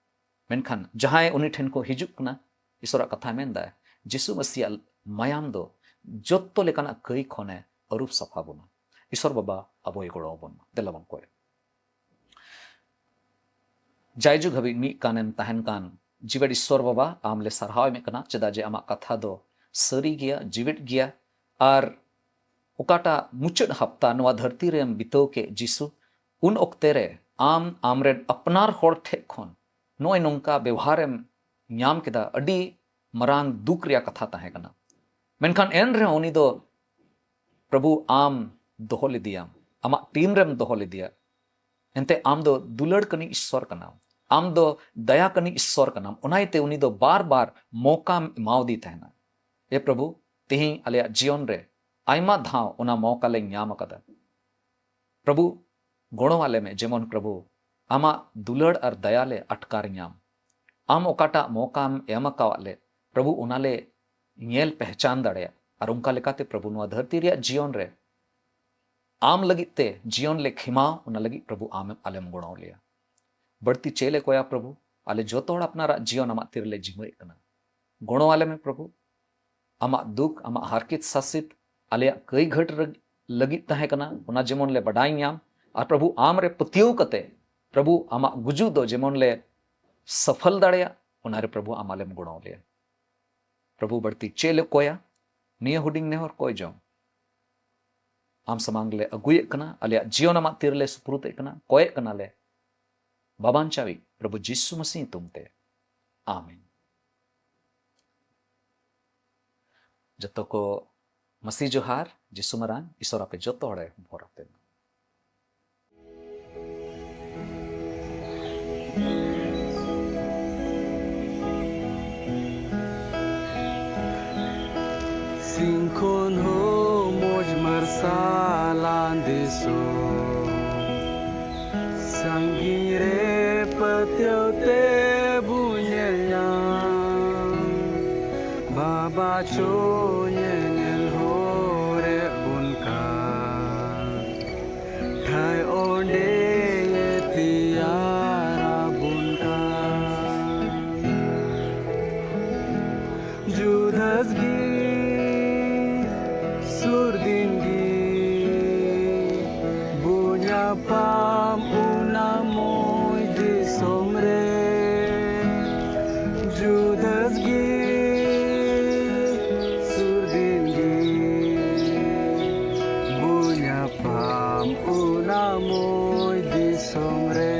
ᱢᱮᱱᱠᱷᱟᱱ ᱡᱟᱦᱟᱸᱭ ᱩᱱᱤ ᱴᱷᱮᱱ ᱠᱚ ᱦᱤᱡᱩᱜ ᱠᱟᱱᱟ, ᱤᱥᱚᱨᱟᱜ ᱠᱟᱛᱷᱟᱭ ᱢᱮᱱᱫᱟᱭ, ᱡᱤᱥᱩ ᱢᱟᱹᱥᱤᱭᱟᱜ ᱢᱟᱭᱟᱢ ᱫᱚ ᱡᱚᱛᱚ ᱞᱮᱠᱟᱱᱟᱜ ᱠᱟᱹᱭ ᱠᱷᱚᱱᱮ ᱟᱹᱨᱩᱵ ᱥᱟᱯᱷᱟ ᱵᱚᱱᱟ᱾ ᱤᱥᱚᱨ ᱵᱟᱵᱟ ᱟᱵᱚᱭ ᱜᱚᱲᱚ ᱟᱵᱚᱱ ᱢᱟ᱾ ᱫᱮᱞᱟ ᱵᱚᱱ ᱠᱚᱭᱟ᱾ ᱡᱟᱭᱡᱩᱜᱽ ᱦᱟᱹᱵᱤᱡ ᱢᱤᱫ ᱠᱟᱱᱮᱢ ᱛᱟᱦᱮᱱ ᱠᱟᱱ ᱡᱤᱣᱮᱫ ᱤᱥᱚᱨ ᱵᱟᱵᱟ, ᱟᱢ ᱞᱮ ᱥᱟᱨᱦᱟᱣ ᱮᱢᱮᱫ ᱠᱟᱱᱟ, ᱪᱮᱫᱟᱜ ᱡᱮ ᱟᱢᱟᱜ ᱠᱟᱛᱷᱟ ᱫᱚ ᱥᱟᱹᱨᱤ ᱜᱮᱭᱟ, ᱡᱤᱣᱮᱫ ᱜᱮᱭᱟ᱾ ᱟᱨ ᱚᱠᱟᱴᱟᱜ ᱢᱩᱪᱟᱹᱫ ᱦᱟᱯᱛᱟ ᱱᱚᱣᱟ ᱫᱷᱟᱹᱨᱛᱤ ᱨᱮᱢ ᱵᱤᱛᱟᱹᱣ ᱠᱮᱫ ᱡᱤᱥᱩ, ᱩᱱ ᱚᱠᱛᱮ ᱨᱮ ᱟᱢ ᱟᱢᱨᱮᱱ ᱟᱯᱱᱟᱨ ᱦᱚᱲ ᱴᱷᱮᱡ ᱠᱷᱚᱱ ᱱᱚᱜᱼᱚᱭ ᱱᱚᱝᱠᱟ ᱵᱮᱣᱦᱟᱨᱮᱢ ᱧᱟᱢ ᱠᱮᱫᱟ, ᱟᱹᱰᱤ ᱢᱟᱨᱟᱝ ᱫᱩᱠ ᱨᱮᱭᱟᱜ ᱠᱟᱛᱷᱟ ᱛᱟᱦᱮᱸ ᱠᱟᱱᱟ᱾ ᱢᱮᱱᱠᱷᱟᱱ ᱮᱱ ᱨᱮᱦᱚᱸ ᱩᱱᱤ ᱫᱚ, ᱯᱨᱚᱵᱷᱩ, ᱟᱢ ᱫᱚᱦᱚ ᱞᱮᱫᱮᱭᱟᱢ, ᱟᱢᱟᱜ ᱴᱤᱢ ᱨᱮᱢ ᱫᱚᱦᱚ ᱞᱮᱫᱮᱭᱟ᱾ ᱮᱱᱛᱮ ᱟᱢ ᱫᱚ ᱫᱩᱞᱟᱹᱲ ᱠᱟᱹᱱᱤ ᱤᱥᱥᱚᱨ ᱠᱟᱱᱟᱢ, ᱟᱢ ᱫᱚ ᱫᱟᱭᱟ ᱠᱟᱹᱱᱤ ᱤᱥᱥᱚᱨ ᱠᱟᱱᱟᱢ᱾ ᱚᱱᱟ ᱤᱭᱟᱹᱛᱮ ᱩᱱᱤ ᱫᱚ ᱵᱟᱨ ᱵᱟᱨ ᱢᱚᱠᱟᱢ ᱮᱢᱟᱣᱫᱮ ᱛᱟᱦᱮᱱᱟ᱾ ᱮ ᱯᱨᱚᱵᱷᱩ, ᱛᱮᱦᱮᱧ ᱟᱞᱮᱭᱟᱜ ᱡᱤᱭᱚᱱ ᱨᱮ ᱟᱭᱢᱟ ᱫᱷᱟᱣ ᱚᱱᱟ ᱢᱚᱠᱟ ᱞᱮ ᱧᱟᱢ ᱟᱠᱟᱫᱟ᱾ ᱯᱨᱚᱵᱷᱩ, ᱜᱚᱲᱚ ᱟᱞᱮ ᱢᱮ, ᱡᱮᱢᱚᱱ ᱯᱨᱚᱵᱷᱩ, ᱟᱢᱟᱜ ᱫᱩᱞᱟᱹᱲ ᱟᱨ ᱫᱟᱭᱟ ᱞᱮ ᱟᱴᱠᱟᱨ ᱧᱟᱢ᱾ ᱟᱢ ᱚᱠᱟᱴᱟᱜ ᱢᱚᱠᱟᱢ ᱮᱢ ᱟᱠᱟᱣᱟᱫ ᱞᱮ, ᱯᱨᱚᱵᱷᱩ, ᱚᱱᱟ ᱞᱮ ᱧᱮᱞ ᱯᱮᱦᱪᱟᱱ ᱫᱟᱲᱮᱭᱟᱜ᱾ ᱟᱨ ᱚᱱᱠᱟ ᱞᱮᱠᱟᱛᱮ ᱯᱨᱚᱵᱷᱩ, ᱱᱚᱣᱟ ᱫᱷᱟᱹᱨᱛᱤ ᱨᱮᱭᱟᱜ ᱡᱤᱭᱚᱱ ᱨᱮ ᱟᱢ ᱞᱟᱹᱜᱤᱫ ᱛᱮ ᱡᱤᱭᱚᱱ ᱞᱮ ᱠᱷᱮᱢᱟᱣ, ᱚᱱᱟ ᱞᱟᱹᱜᱤᱫ ᱯᱨᱚᱵᱷᱩ ᱟᱢ ᱟᱞᱮᱢ ᱜᱚᱲᱚ ᱞᱮᱭᱟ᱾ ᱵᱟᱹᱲᱛᱤ ᱪᱮᱫ ᱞᱮ ᱠᱚᱭᱟ ᱯᱨᱚᱵᱷᱩ? ᱟᱞᱮ ᱡᱚᱛᱚ ᱦᱚᱲ ᱟᱯᱱᱟᱨᱟᱜ ᱡᱤᱭᱚᱱ ᱟᱢᱟᱜ ᱛᱤ ᱨᱮᱞᱮ ᱡᱤᱢᱟᱹᱭᱮᱫ ᱠᱟᱱᱟ᱾ ᱜᱚᱲᱚ ᱟᱞᱮ ᱢᱮ ᱯᱨᱚᱵᱷᱩ᱾ ᱟᱢᱟᱜ ᱫᱩᱠ, ᱟᱢᱟᱜ ᱦᱟᱨᱠᱮᱛ ᱥᱟᱥᱮᱛ ᱟᱞᱮᱭᱟᱜ ᱠᱟᱹᱭ ᱜᱷᱟᱹᱴ ᱨᱮ ᱞᱟᱹᱜᱤᱫ ᱛᱟᱦᱮᱸ ᱠᱟᱱᱟ, ᱚᱱᱟ ᱡᱮᱢᱚᱱ ᱞᱮ ᱵᱟᱰᱟᱭ ᱧᱟᱢ᱾ ᱟᱨ ᱯᱨᱚᱵᱷᱩ, ᱟᱢ ᱨᱮ ᱯᱟᱹᱛᱭᱟᱹᱣ ᱠᱟᱛᱮ ᱯᱨᱚᱵᱷᱩ, ᱟᱢᱟᱜ ᱜᱩᱡᱩᱜ ᱫᱚ ᱡᱮᱢᱚᱱ ᱞᱮ ᱥᱟᱯᱷᱚᱞ ᱫᱟᱲᱮᱭᱟᱜ, ᱚᱱᱟ ᱨᱮ ᱯᱨᱚᱵᱷᱩ ᱟᱢ ᱟᱞᱮᱢ ᱜᱚᱲᱚ ᱞᱮᱭᱟ᱾ ᱯᱨᱚᱵᱷᱩ, ᱵᱟᱹᱲᱛᱤ ᱪᱮᱫ ᱞᱮ ᱠᱚᱭᱟ? ᱱᱤᱭᱟᱹ ᱦᱩᱰᱤᱧ ᱱᱮᱦᱚᱨ ᱠᱚᱭ ᱡᱚᱝ ᱟᱢ ᱥᱟᱢᱟᱝ ᱞᱮ ᱟᱹᱜᱩᱭᱮᱫ ᱠᱟᱱᱟ, ᱟᱞᱮᱭᱟᱜ ᱡᱤᱭᱚᱱ ᱟᱢᱟᱜ ᱛᱤ ᱨᱮᱞᱮ ᱥᱩᱯᱨᱩᱫ ᱮᱫ ᱠᱟᱱᱟ, ᱠᱚᱭᱮᱫ ᱠᱟᱱᱟᱞᱮ, ᱵᱟᱵᱟᱧᱪᱟᱣᱤᱡ ᱯᱨᱚᱵᱷᱩ ᱡᱤᱥᱩ ᱢᱟᱹᱥᱤ ᱧᱩᱛᱩᱢ ᱛᱮ, ᱟᱢᱮᱱ᱾ ᱡᱚᱛᱚ ᱠᱚ ᱢᱟᱹᱥᱤ ᱡᱚᱦᱟᱨ, ᱡᱤᱥᱩ ᱢᱟᱨᱟᱝ ᱤᱥᱚᱨ ᱟᱯᱮ ᱡᱚᱛᱚ ᱦᱚᱲᱮ ᱵᱷᱚᱨ ᱟᱯᱮ ᱢᱟ᱾ ᱥᱤᱧ ᱠᱷᱚᱱ ᱦᱚᱸ ᱢᱚᱡᱽ ᱢᱟᱨᱥᱟᱞᱟᱱ ᱫᱤᱥᱚᱢ, ᱥᱟᱺᱜᱤᱧ ᱨᱮ ᱯᱟᱹᱛᱭᱟᱹᱣ ᱛᱮ ᱵᱚᱱ ᱧᱮᱞ ᱧᱟᱢ᱾ ᱵᱟᱵᱟ ᱪᱚ ᱧᱮᱧᱮᱞ ᱦᱚᱨᱮ ᱵᱚᱱ ᱠᱟᱱ, ᱴᱷᱟᱹᱭ ᱚᱸᱰᱮ ᱛᱮᱭᱟᱨ ᱟᱵᱚᱱ ᱠᱟᱱ᱾ ᱧᱟᱯᱟᱢ ᱚᱱᱟ ᱢᱚᱡᱽ ᱫᱤᱥᱚᱢ ᱨᱮ, ᱡᱩᱫᱟᱹᱥ ᱜᱮ ᱥᱩᱨ ᱫᱤᱱ ᱜᱮ ᱵᱚ ᱧᱟᱯᱟᱢ ᱚᱱᱟ ᱢᱚᱡᱽ ᱫᱤᱥᱚᱢ ᱨᱮ᱾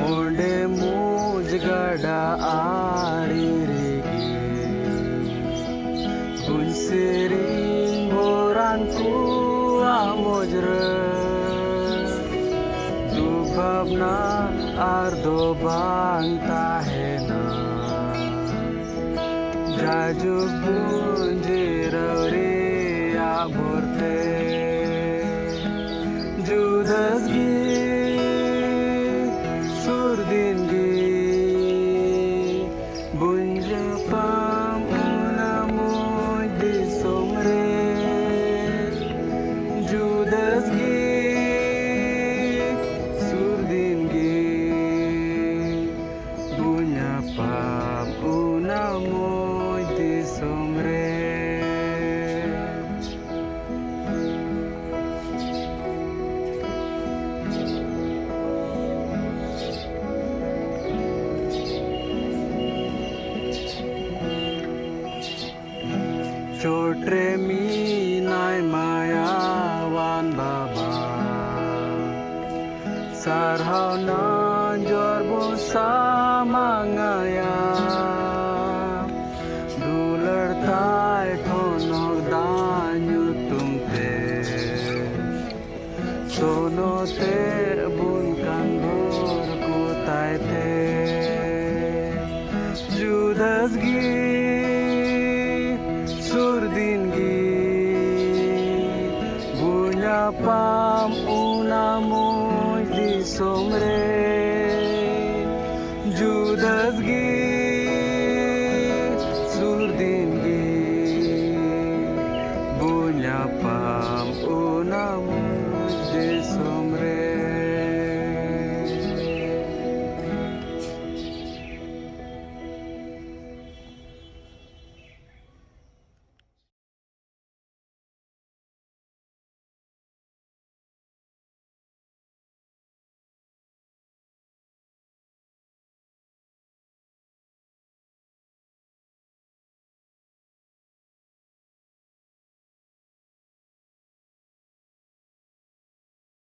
ᱚᱸᱰᱮ ᱢᱚᱡᱽ ᱜᱟᱰᱟ ᱟᱲᱮ ᱨᱮᱜᱮ ᱵᱚᱱ ᱥᱮᱨᱮᱧ ᱵᱷᱚᱨᱟᱱ ᱠᱚᱣᱟᱜ ᱢᱚᱡᱽ ᱨᱮ᱾ ᱫᱩᱠ ᱵᱷᱟᱵᱽᱱᱟ ᱟᱨ ᱫᱚ ᱵᱟᱝ ᱛᱟᱦᱮᱱᱟ᱾ ᱡᱟᱭᱡᱩᱜᱽ ᱵᱚᱱ ᱡᱤᱨᱟᱹᱣ ᱨᱮᱭᱟᱜ ᱵᱷᱳᱨ ᱛᱮ, ᱡᱩᱫᱟᱹᱥ ᱜᱮ ᱥᱩᱨ ᱫᱤᱱ ᱜᱮ ᱵᱚᱱ ᱧᱟᱯᱟᱢ ᱚᱱᱟ ᱢᱚᱡᱽ ᱫᱤᱥᱚᱢ ᱨᱮ᱾ ᱡᱩᱫᱟᱹᱥ ᱜᱮ ᱥᱩᱨ ᱫᱤᱱ ᱜᱮ ᱵᱚ ᱧᱟᱯᱟᱢ ᱚᱱᱟ ᱢᱚᱡᱽ ᱫᱤᱥᱚᱢ ᱨᱮ᱾ ᱪᱚᱴ ᱨᱮ ᱢᱮᱱᱟᱭ ᱢᱟᱭᱟᱣᱟᱱ ᱵᱟᱵᱟ, ᱥᱟᱨᱦᱟᱣ ᱱᱟᱡᱚᱨ ᱵᱚ ᱥᱟᱢᱟᱝ ᱟᱭᱟ᱾ ᱫᱩᱞᱟᱹᱲ ᱛᱟᱭ ᱴᱷᱚᱱᱚᱠ ᱫᱟᱜ ᱧᱩᱛᱩᱢ ᱛᱮ, ᱥᱚᱱᱚᱛ ᱛᱮ ᱵᱚᱱ ᱠᱟᱱ ᱵᱷᱳᱨ ᱠᱚ ᱛᱟᱭ ᱛᱮ᱾ ᱡᱩᱫᱟᱹᱥ ᱜᱮ ᱥᱩᱨ ᱫᱤᱱ ᱜᱮ ᱵᱚ ᱧᱟᱯᱟᱢ ᱚᱱᱟ ᱢᱚᱡᱽ ᱫᱤᱥᱚᱢ ᱨᱮ᱾